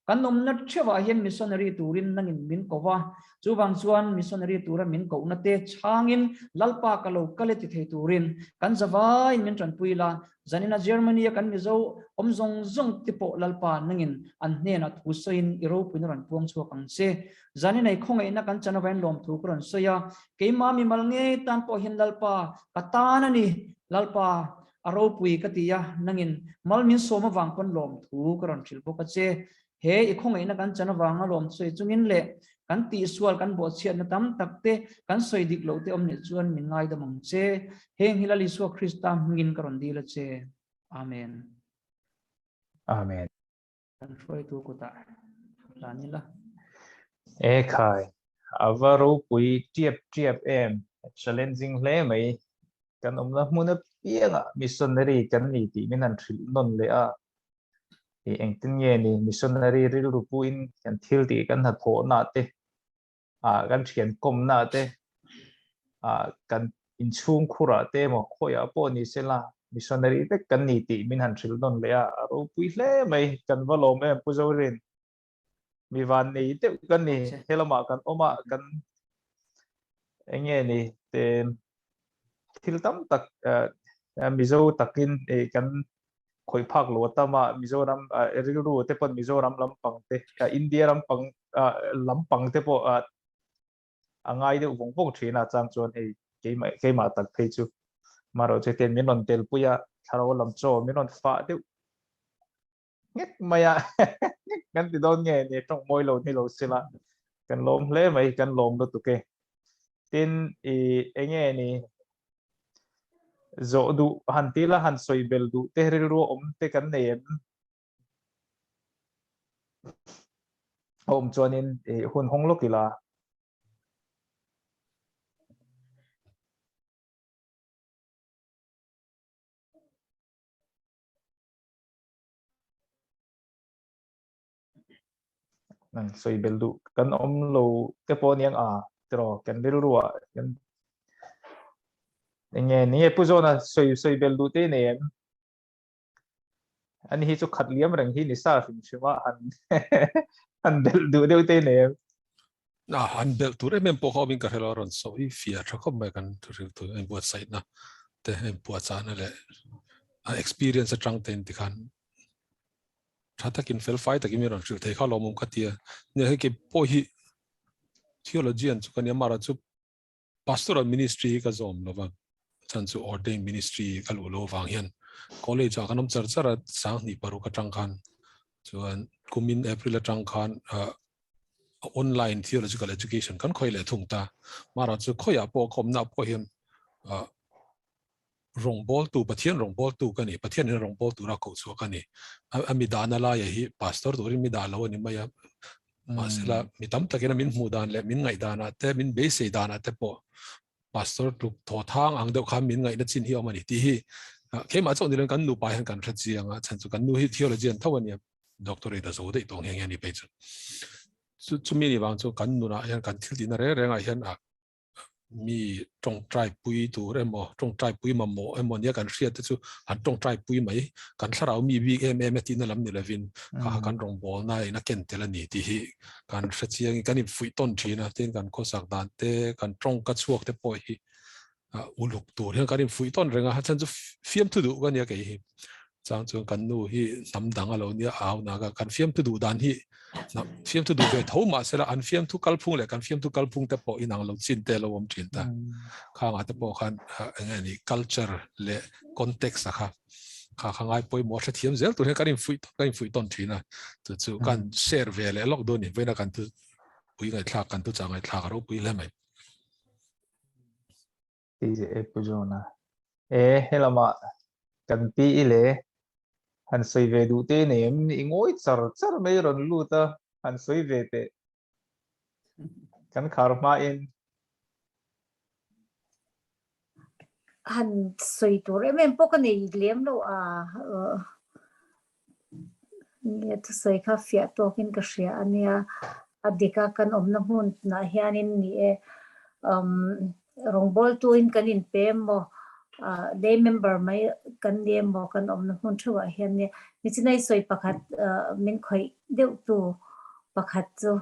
Kan awmna theuhah hian missionary turin nangin min ko va, chuvang chuan missionary tura min kohna te chhangin Lalpa ka lo kal e ti thei turin kan zavaiin min tanpui la, Zanina Germany a kan Mizo awm zawng zawng te pawh Lalpa nangin an hnenah thu sawiin i ropuina rawn puang chhuak ang che. Zanina i khawngaihna kan chan avain lawmthu ka rawn sawi a, keimah mimal ngei tan pawh hian Lalpa ka tan a ni, Lalpa a ropui ka ti a, nangin mal min sawm avang pawn lawmthu ka rawn hrilh bawk a che. He i khawngaihna kan chan avanga lawm sawi chungin leh kan tihsual kan bawhchhiatna tam tak te kan sawi dik loh te awm nih chuan min ngaidam ang che. Heng hi Lal Isua Krista hmingin ka rawn dil a che. Amen. Amen. Kan hruaitu kutah tlan ila. E khai, a va ropui tiap tiap em, challenging hle mai. Kan awmna hmun apiangah missionary kan ni tih min han hrilh nawn leh a. I engtin nge ni missionary rilru puin kan thil tih kan hnathawhna te, ah kan thian kawmna te, ah kan inchhung khurah te emaw khawiah pawh ni sela missionary vek kan ni tih min han hrilh nawn leh a, a ropui hle mai. Kan va lawm em Pu Zorin. Mi van nei deuh kan ni. He lamah kan awm a, kan eng nge ni te thil tam tak Mizo takin kan khawih phak lo tam a, Mizoram rilru te pawn Mizoram lampang te, India lampang lampang te pawh a ngai deuh vawng vawng thin a, chang chuan hei keimah keimah tak phei chu marawh chu ten min rawn telpui a, thlarau lam chaw min rawn fah deuh ngek mai a, kan ti dawn nge ni tawng mawi lo ni lo sila kan lawm hle mai, kan lawm lutuk e. Tin i enge ni zawh duh han ti la han sawi bel duh te rilru awm te kan nei em? A awm chuanin i hun hawng lawk ila. Nang sawi bel duh kan awm lo te pawh aniang a tiraw kan rilru ah kan enge ni nge pu zawna sawi sawi bel duh te i nei em ani hi chu khat liam reng hi ni sa hrim hrim a han han bel duh deuh te i nei em a han bel tur em em pawh kha awmin ka hrelo a rawn sawi fia tha khawp mai kan rilru a inbuatsaihna te a inpuahchahna leh a experience atang te in tikhan tha takin fel fai takin min rawn hrilh thei kha lawmawm ka ti a. Nia hei kei pawh hi theologian chu ka nia mara chu pastoral ministry hi ka zawm lova. Chan chu ordained ministry ka luh lo vang hian college ah kan awm char char a, 2006 atang khan chuan kumin April atang khan online theological education kan khawih leh thung ta. Mara chu khawiah pawh ka awmna pawh hian rawngbawltu, Pathian rawngbawltu ka ni, Pathian in rawngbawltu tura koh chhuah ka ni. A mi dahna laia hi pastor turin mi dah lo a ni mai a, mahsela mi tam takin a min hmuh dan leh min ngaih danah te, min beisei danah te pawh pastor tluk thaw thang ang deuh khan min ngaihna chin hi a awm a ni tih hi keimah chauh niloin kan nupa hian kan hre chiang a, chhan chu kan nu hi theologian tho a nia, doctorate a zo daih tawh nghe nghe a ni phei chu. Chumi ni vang chu kan nunah hian kan thil tihna reng rengah hian a mi tawngtai pui tur emaw tawngtai pui mamawh emaw nia kan hriat te chu an tawngtai pui mai kan thlarau mi bik em em e tihna lam ni lovin kha kha kan rawngbawlna in a ken tel a ni tih hi kan hre chiang in kan infuih tawn thin a tin kan khawsak dan te kan tawngka chhuak te pawh hi uluk tur hian kan infuih tawn reng a a chhan chu fiamthu duh ka nia kei hi chang chuan kan nu hi hnam dang a lo nia au na ka kan fiamthu duh dan hi fiamthu duh ve tho mah sela an fiamthu kalphung leh kan fiamthu kalphung te pawh inang lo chin te lo awm thin ta khanga te pawh khan enge ni culture leh context a kha kha kha ngai pawimawh hre thiam zel tur hian kan infuih kan infuih tawn thin a chu chu kan share ve leh lawk dawn ni vawiina kan thu pui ngaihthlak kan thu chah ngaihthlak a ropui hle mai. Ti e Pu John-a. E helama kan pi i le han sawi ve duh te nei em i ngawi char char mai rawn lut a han sawi ve teh kan khar hma in. Han sawi tur em em pawh ka nei lem lo a Nge thusawi kha fiah tawkin ka hria a nia, a dik a kan awmna hmunah hianin ni e umm rawngbawltuin kan inpe emaw ah lay member mai kan ni emaw kan awmna hmun theuhah hian nia Nichinai sawi pakhat ah min khawih deuhtu pakhat chu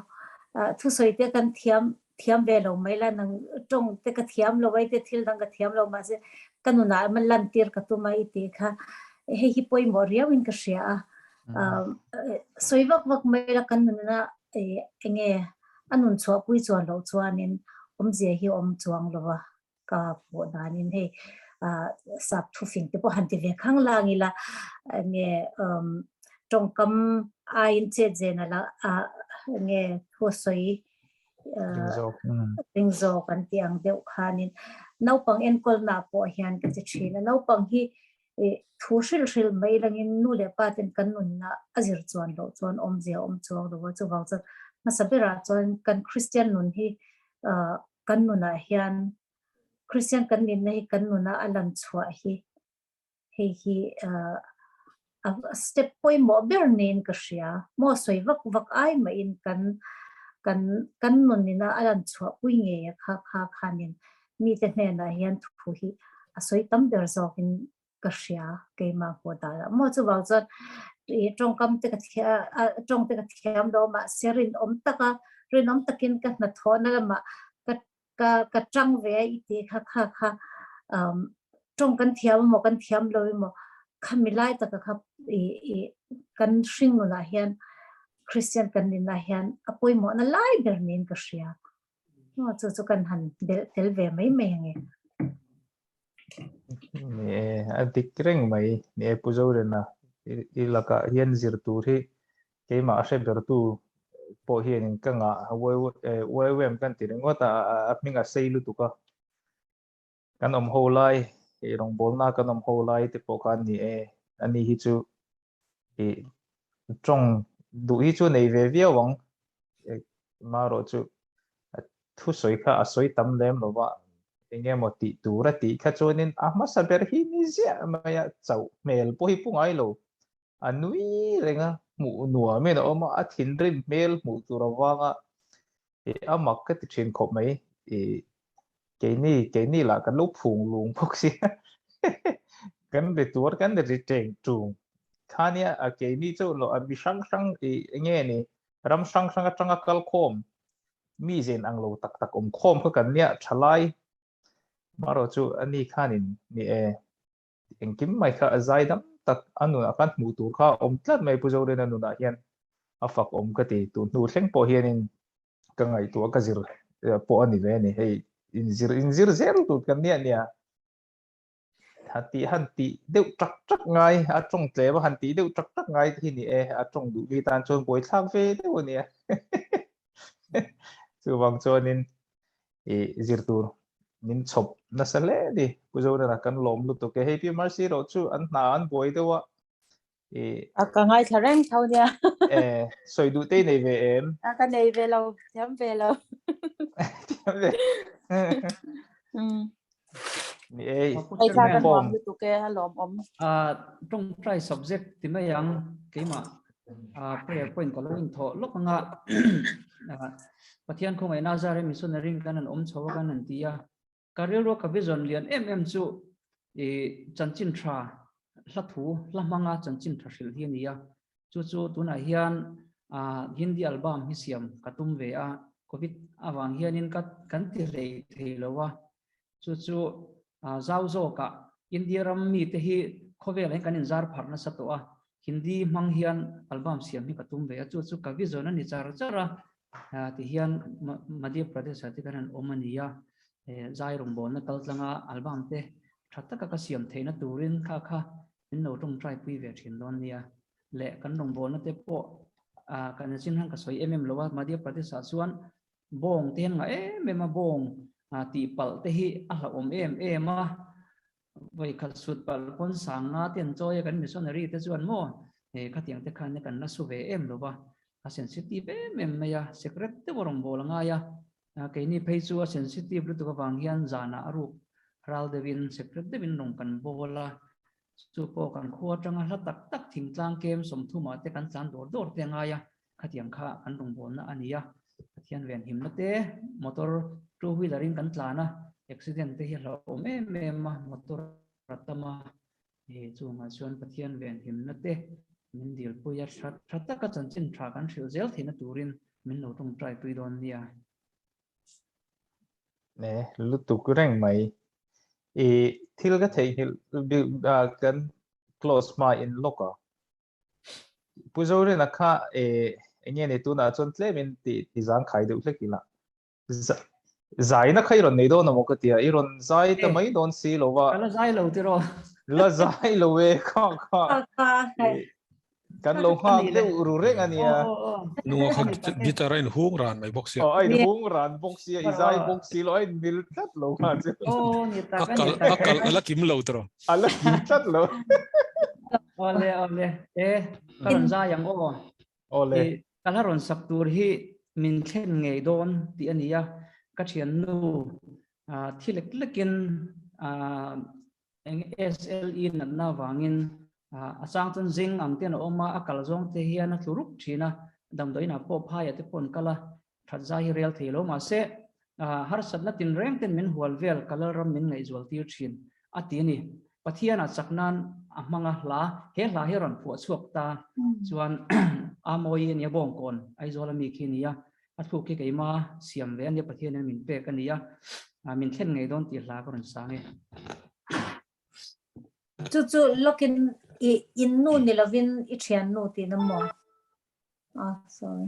ah thusawi te kan thiam thiam ve lo mai la nang tawng te ka thiam lo ai te thil dang ka thiam lo mahse ka nunah emaw lan tir ka tum a i tih kha hei hi pawimawh riau in ka hria a sawi vak vak mai la kan nunna enge a nun chhuah pui chuan loh chuanin awmzia hi awm chuang lo a ka pawh danin hei sap thufing te pawh han ti ve khang lang ila enge tawngkam aiin chet zen ala enge thu sawi ring zawk an tih ang deuh khanin naupang enkawlna pawh hian ka ti thin a naupang hi thu hrilh hrilh mai langin nu leh pa ten kan nunna a zir chuan loh chuan awmzia awm chuang lo a chuvang chuan hmasa berah chuan kan Kristian nun hi kan nunah hian Kristian kan nihna hi kan nuna a lan chhuah hi hei hi a step pawimawh ber niin ka hria. Maw sawi vak vak ai mahin kan kan kan nunina a lan chhuah pui ngei a kha kha khanin mite hnenah hian thu hi a sawi tam ber zawkin ka hria keimah hmuh danah maw chuvang chuan ih tawngkam te ka tawng te ka thiam lo mahse rinawm taka rinawm takin ka hnathawhna lamah ka ka ka tang ve a i tih kha kha kha um tawng kan thiam emaw kan thiam lo emaw khami lai taka kha ih ih kan hring nunah hian Christian kan nihna hian a pawimawhna lai ber niin ka hria maw chu chu kan han belh tel ve mai mai ange. Ni e, a dik reng mai. Ni e, Pu Zorena i lakah hian zir tur hi keimah a hre bertu pawh hianin ka ngah YWAM kan ti ringawt a, a hming a sei lutuk a. Kan awm ho lai, i rawngbawlna kan awm ho lai te pawh khan ni e, ani hi chu i tawng duh hi chu nei ve viau ang. Marawh chu thusawi kha a sawi tam lem lo va, eng emaw tih tur a tih kha chuanin a hmasa ber hi ni ziah mai a, chauh hmel pawh hi pu ngai lo. A nui reng a, hmuh nuamin a awm a, a thinrim hmel hmuh tur avanga a mak ka ti thin khawp mai. Keini, keini lah kan lo phung lung bawk si a, kan ri tuar kan ri teng tung. Khania a keini chu lo a mi hrang hrang eng nge ni ram hrang hrang atanga kal khawm mi zen ang lo tak tak awm khawm kha kan nia thalai marawh chu ani khanin ni e engkim mai kha a zai dam tak a nunah khan hmuh tur kha awm tlat mai Pu Zorina nunah hian a fak awm ka ti tun hnu thleng pawh hianin ka ngaihtuah ka zir pawh a ni ve a ni hei inzir inzir zel tur kan nia nia. han tih han tih deuh tak tak ngai a tawng tlem a han tih deuh tak tak ngai te hi ni e a tawng duh mi tan chuan buaithlak ve deuh a nia chuvang chuanin i zir tur min chhawp nasa hle a ni Pu Zorena kan lawm lutuk e hei Pi Mercy erawh chu an hna an buai deuh a i A ka ngaithla reng tho nia. E sawi duh te i nei ve em? A ka nei ve lo, thiam ve lo. Thiam ve. Mm. Ni e. Ai tha ka nuam lutuk e, a lawm awm. A tawngtai subject ti mai ang keimah a prayer point ka lo in thawh lawk anga Pathian khawngaihna zar missionary kan an awm chho a kan an ti a Ka rilrua ka vision lian em em chu i chanchin tha hla thu hla hmanga chanchin tha hrilh hi a ni a, chu chu tunah hian Hindi album hi siam ka tum ve a, Covid avang hianin ka kan ti hlei thei lo a, chu chu zau zawkah India ram mite hi khawvelah hian kan inzar pharh nasa tawh a, Hindi hmang hian album siam hi ka tum ve a, chu chu ka vision a ni char char a, ti hian Madhya Pradesh ah te khan an awm a ni a, zai rawngbawlna kal tlanga album te tha taka ka siam theihna turin kha kha min lo tawngtai pui ve thin dawn nia. Leh kan rawngbawlna te pawh kan chin han ka sawi em em lo a, Madhya Pradesh ah chuan bawng te hian ngah em em a, bawng tih palh te hi a hlauhawm em em a, Vawi khat sut palh pawn sang nga te an chawi a, kan missionary te chuan maw he khatiang te khan kan la su ve em lo va, a sensitive em em mai a, secret deuh a rawn bawl a ngai a, keini phei chu a sensitive lutuk avang hian zanah a ruk ral deuhin secret deuhin rawn kan bawl a, chu pawh kan khua atanga hla tak tak thingtlang kem sawmthumah te kan tlan dawr dawr te a ngai a, khatiang kha kan rawngbawlna a ni a, Pathian venhimna te motor two wheeler in kan tlan a, accident te hi a hlauhawm em em a, motor a tam a, hei chungah chuan Pathian venhimna te min dilpui a, tha tha taka chanchin tha kan hrilh zel theihna turin min lo tawngtai pui dawn nia. Ne lutuk reng mai. I thil ka theihnghilh kan close hma in lawk a. Pu Zorina kha e enge ni tunah chuan tlemin ti ti zang khai deuh hlek ila. Zaina kha i rawn nei dawn amaw ka tia, i rawn zai ta mai dawn si lo va. Ka la zai lo tiraw. La zai lo e kha kha. Kan lo nghak deuh ru reng a nia. Nunga kha guitar a inhung ran mai bawk sia. Aw a inhung ran bawk sia, i zai bawk si lo, a inmil tlat lo kha chu. A kal a kal a la kim lo tiraw. A la kim tlat lo. Awle awle e ka rawn zai ang aw. Awle. Ka la rawn sak tur hi min thlen ngei dawn tih a ni a, ka thiannu thi lek lekin eng SLE natna avangin a chang chuan zing ang ten a awm a, a kal zawng te hian a tlu rup thin a, damdawiinah pawh phaiah te pawh an kal a, that zai hi rel thei lo mahse harsatna tinreng ten min hual vel ka Lalram min ngaihzual tir thin a ti a ni. Pathianah chak nan a hmang a hla, he hla hi a rawn phuah chhuak ta chuan Amawi a nia Bawngkawn Aizawl ami khi a ni a, a thluk hi keima siam ve a nia Pathianin min pek a ni a, min thlen ngei dawn tih hla ka rawn sang e. Chu chu lawkin i innu ni lovin i thiannu tihna maw? Ah, sorry.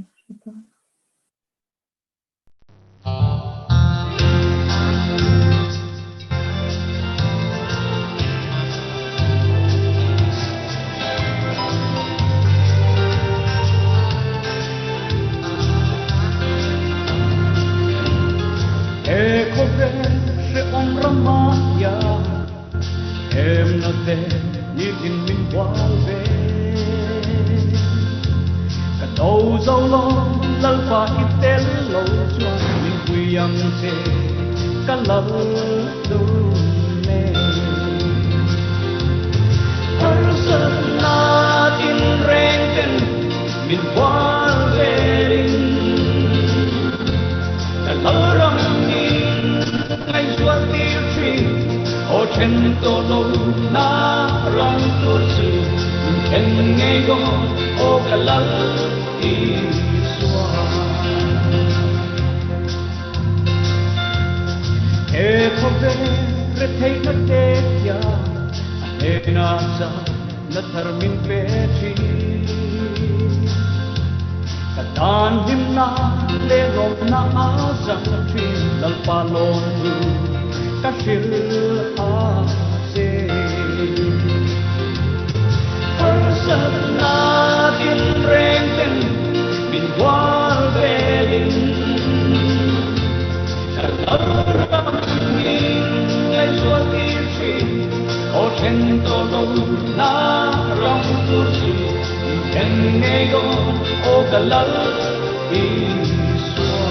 He khawvel hrehawm rama hian Hemna te nitin min hual ve. Ka do zo lo Lalpa i tel lo chuan min pui ang che ka lal dun e. Harsatna tinreng ten min hual velin ka lal ram min ngaihzual tir thin. Aw then tawh lo na ram tur chu min then ngei dawn aw ka lal Isua. He khawvel retheihna te hian a hnenah chak na thar min pe thin. Ka tan hlimna leh lawmna a zang thin Lalpa lawm thu ka hrilh a che. then tawh lo na ram tur chu min then ngei dawn aw ka lal Isua.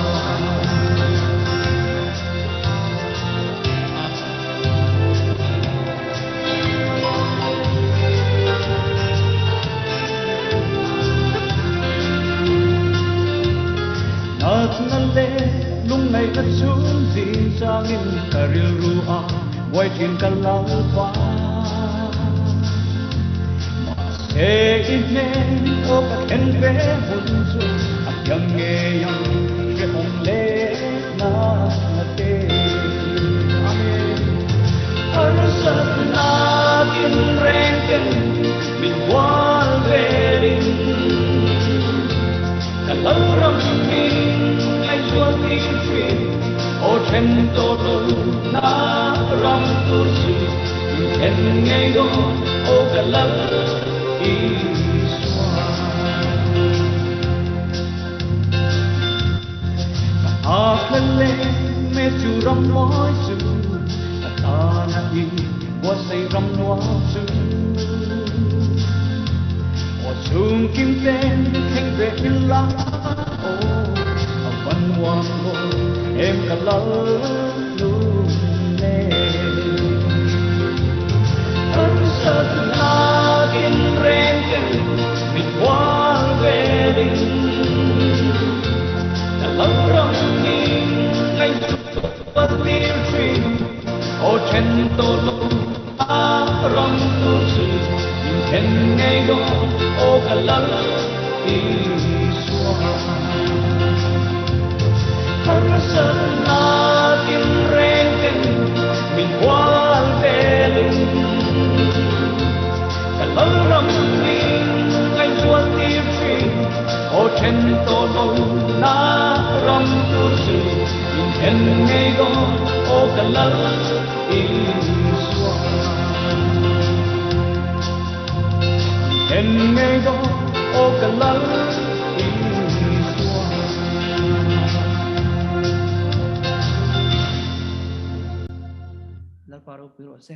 Natna leh lungngaihna chhung zing changin ka rilru a buai thin ka lalpa. Mahse i hnen aw ka thlen ve hun chu a piang ngei ang hrehawm leh natna te. Amen. Harsatna tinreng ten min hual velin ka lo ram hming ngaihtuah tir thin aw then tawh lo na ram tur chu min then ngei dawn aw ka lal Isua. Ka nghakhlel leh me chu ram mawi chu ka tana i buatsaih ram nuam chu. Aw chhung kim ten thleng ve ila aw a va nuam lo em ka lal lung le. Harsatna tinreng ten min hual velin ka lo ram hming ngaihtuah tir thin aw then tawh lo a ram tur chu min then ngei dawn aw ka lal Isua. Harsatna tinreng ten min hual velin ka lo ram hming ngaihtuah tir thin aw then tawh lo na ram tur chu min then ngei dawn aw ka lal Isua. Min then ngei dawn aw ka lal Isua. Lalpa ropui rawh se.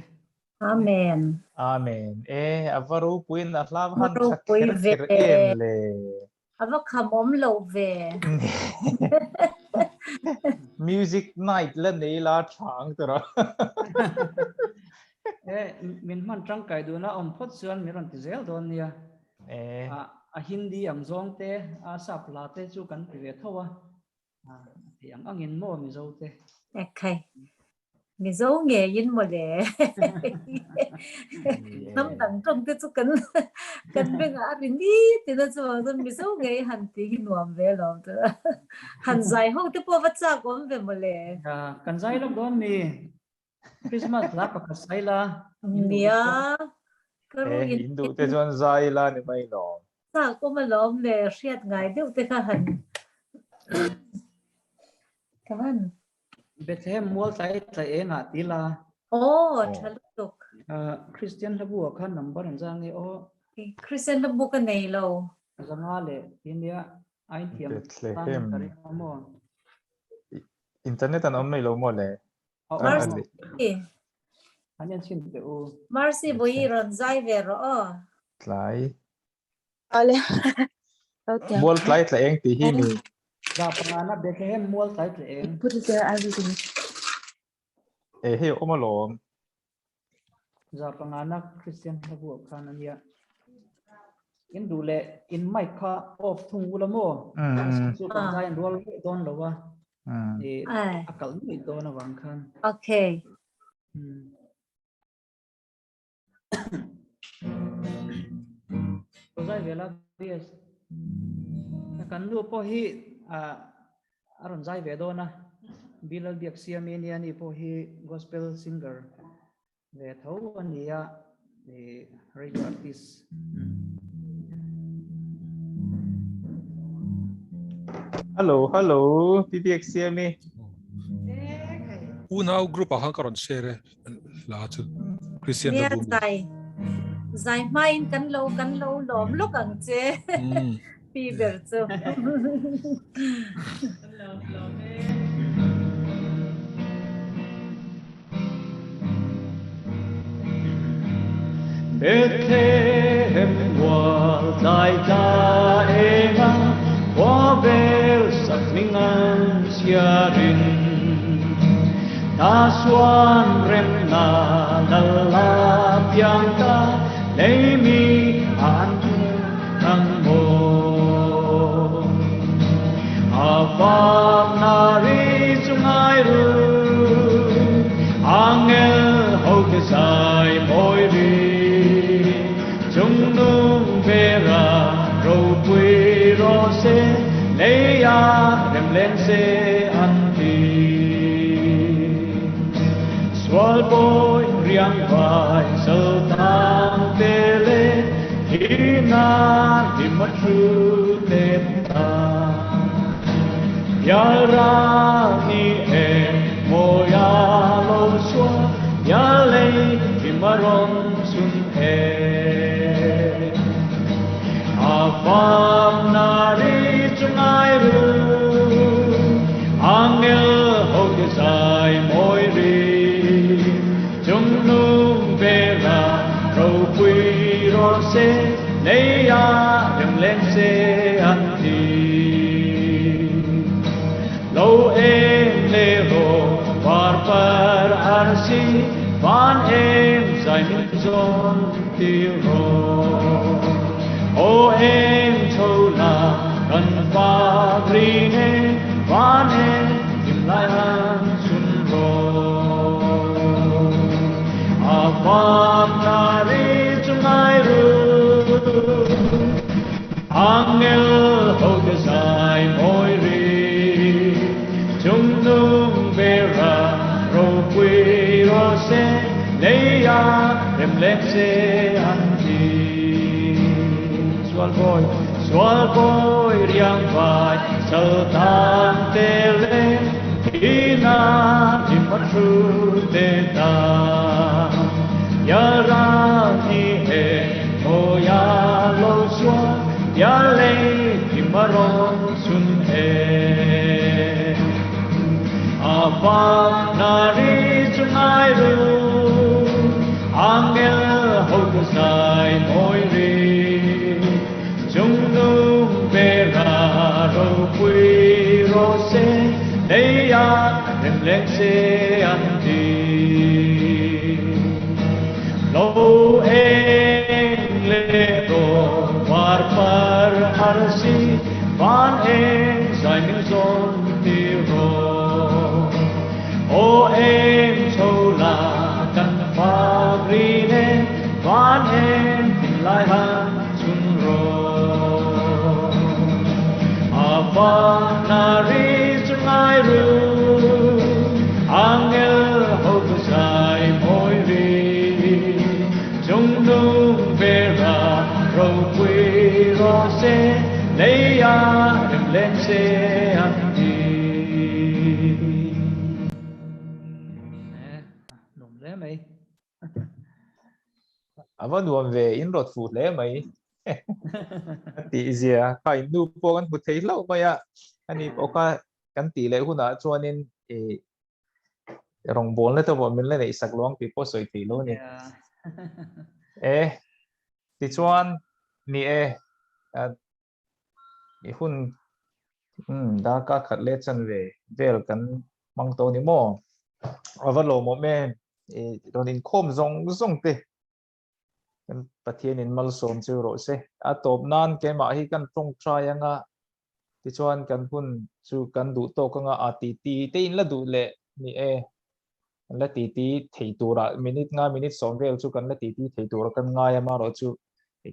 Amen. Amen. E, a va ropuiin a hla va han tha Ropui kher ve. kher em le. A va kham awm lo ve. Music night la nei la tha ang tur a. E, min hman tangkai duna awm phawt chuan min rawn ti zel dawn nia. E. A Hindi ang zawng te, a sap hla te chu kan ti ve tho a. A ti ang angin maw Mizo te? Ekhai. Mizo ngeiin maw le. Hnam dang tawng te chu kan kan bengah a ri ni tina chuang chuan Mizo ngei han ti hi nuam ve lawm chu. Han zai ho te pawh va chak awm ve maw le. Kan zai lawk dawn mi. Christmas hla pakhat sai la. Nia. Ka ru in in duh te chuan zai la ni mai lawm. Chak awm alawm le hriat ngai deuh te kha han ka han. Bethlehem mual tlai tlai eng ah ti la. Aw tha lutuk. Christian hlabu ah khan number an zang nge aw. Christian hlabu ka nei lo. Zanga leh ti nia a in thiam Bethlehem. Ka ring a maw. Internet an awm mai lo maw le. Mercy. An en chhin teh u. Mercy Bawi rawn zai ve rawh aw. Tlai. Ale. Mual tlai tla eng tih hi mi. Za pangana Bethlehem mual tlai tla eng. Put it there, I will do it. E hei awm alawm. Za pangana Christian hlabu ah khan ania. In duh leh in mic kha off thung ula maw? Chu kan zai an rual vek dawn lo a. I a kalh nuih dawn avang khan. Okay. Zai ve la BS. Kan nu pawh hi a rawn zai ve dawn a. Bilal Biak Siami ania ni pawh hi gospel singer ve tho a ni a, radio artist. Hello, hello, Biak Siami. Unau group ah khan ka rawn share e. Hla chu Christian Nia zai zai hmain kan lo kan lo lawm lawk ang che pi ber chu. Bethlehem mual tlai tla enga khua vel sak hming an chhiarin Ta suan remna lal la piang ta lei mi an ang maw. A fak na ri chu ngai ru, angel ho te zai mawi ri, chung nung vera ropui rawh se, leia rem leng se an ti. Sual pawi riang vai sal tang te le thi na hlim a thu te ta. Yal ra ni e mawi a lo chua yal lei hlim a rawn chun e. A fam na ri chu ngai ru angel ho te zai mawi ri chung nung vera ropui rawh se leia rem leng se an ti. Lo em le ro par par arsi van em zai min zawn ti rawh. O em chho la kan fa ri ne van em him lai han chun rawh. A fak na ri chu ngai ru angel ho te zai mawi ri chung nung vera ropui rawh se leia rem leng se an ti. Sual bawi sual bawi riang vai sal tan te le thi na him a thu te ta. Ya ra ni e o ya lo sua ya lei him a rawn chun e. A fak na ri chu ngai ru angel ho te zai mawi ri chung nung vera ropui rawh se leia rem leng se an ti. Lo eng le rawh var par arsi van eng zai min zawn ti rawh. O em chho la kan fak ri ne van em thin lai han chun rawh. A fak na ri chu ngai ru angel ho te zai mawi ri chung nung vera ropui rawh se leia rem leng se an ti. Nuam hle mai. A va nuam ve, in rawt fuh hle mai. A tih zia kha in nu pawh kan hmu thei hlauh mai a, ani pawh kha kan tih leh hunah chuanin ih rawngbawlna te pawh min la neih sak lo ang tih pawh sawi thei lo a ni. E, tichuan ni e, i hun umm darkar khat leh chan ve vel kan hmang tawh a ni maw? A va lawmawm em? I rawn inkhawm zawng zawng te kan Pathianin malsawm chu rawh se. A tawp nan keimah hi kan tawngtai anga tichuan kan hun chu kan duh tawk anga a ti ti te in la duh leh ni e. Kan la ti ti thei tura minute nga minute sawm vel chu kan la ti ti thei tura kan ngai a marawh chu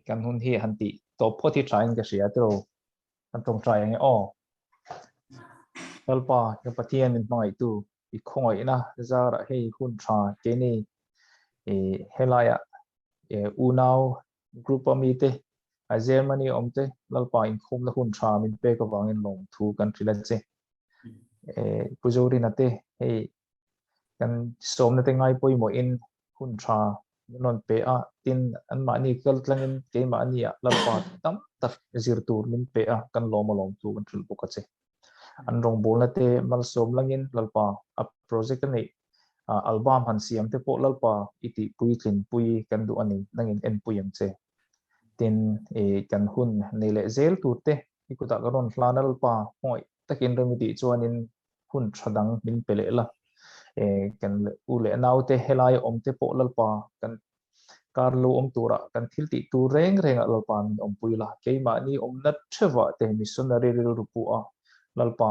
kan hun hi han tih tawp phawt hi tha in ka hria tiraw kan tawngtai ang e aw. Lalpa ka Pathian min hmangaihtu i khawngaihna zarah hei hun tha keini i helaiah unau group a mite a Germany awm te Lalpa inkhawmna hun tha min pek avangin lawmthu kan hrilh a che. Pu Zorina te hei kan sawmna te ngai pawimawhin hun tha min rawn pe a, tin anmahni kal tlangin keimahni ah Lalpa tam tak zir tur min pe a, kan lawm a lawmthu kan hrilh bawk a che. An rawngbawlna te malsawm langin Lalpa a project a neih. Album han siam te pawh Lalpa i tih puitlin pui kan duh a ni, nangin en pui ang che. Tin, kan hun nei leh zel tur te i kutah ka rawn hlan a Lalpa hmangaih takin rem i tih chuanin hun tha dang min pe leh la. Kan u leh naute helaia awm te pawh Lalpa kan kar lo awm turah kan thil tih tur reng rengah Lalpa min awmpui la. Keimahni awmna theuhah te missionary rilru pawh a Lalpa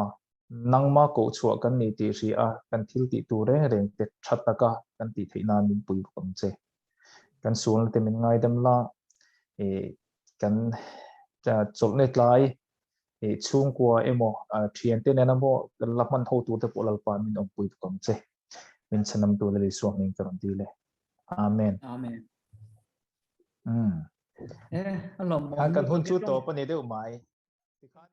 Nangma kohchhuah kan ni tih hria a, kan thil tih tur reng reng te tha taka kan tih theih nan min pui bawk ang che. Kan sualna te min ngaidam la, ih kan chawlhna tlai ih chhungkua emaw thiante nena maw kan la hman ho tur te pawh Lalpa min awmpui bawk ang che. Min chhanam tur Lal Isua hming ka rawn dil e. Amen. Amen. Umm. Eh, a lawm Kan hun chu tawp a ni deuh mai.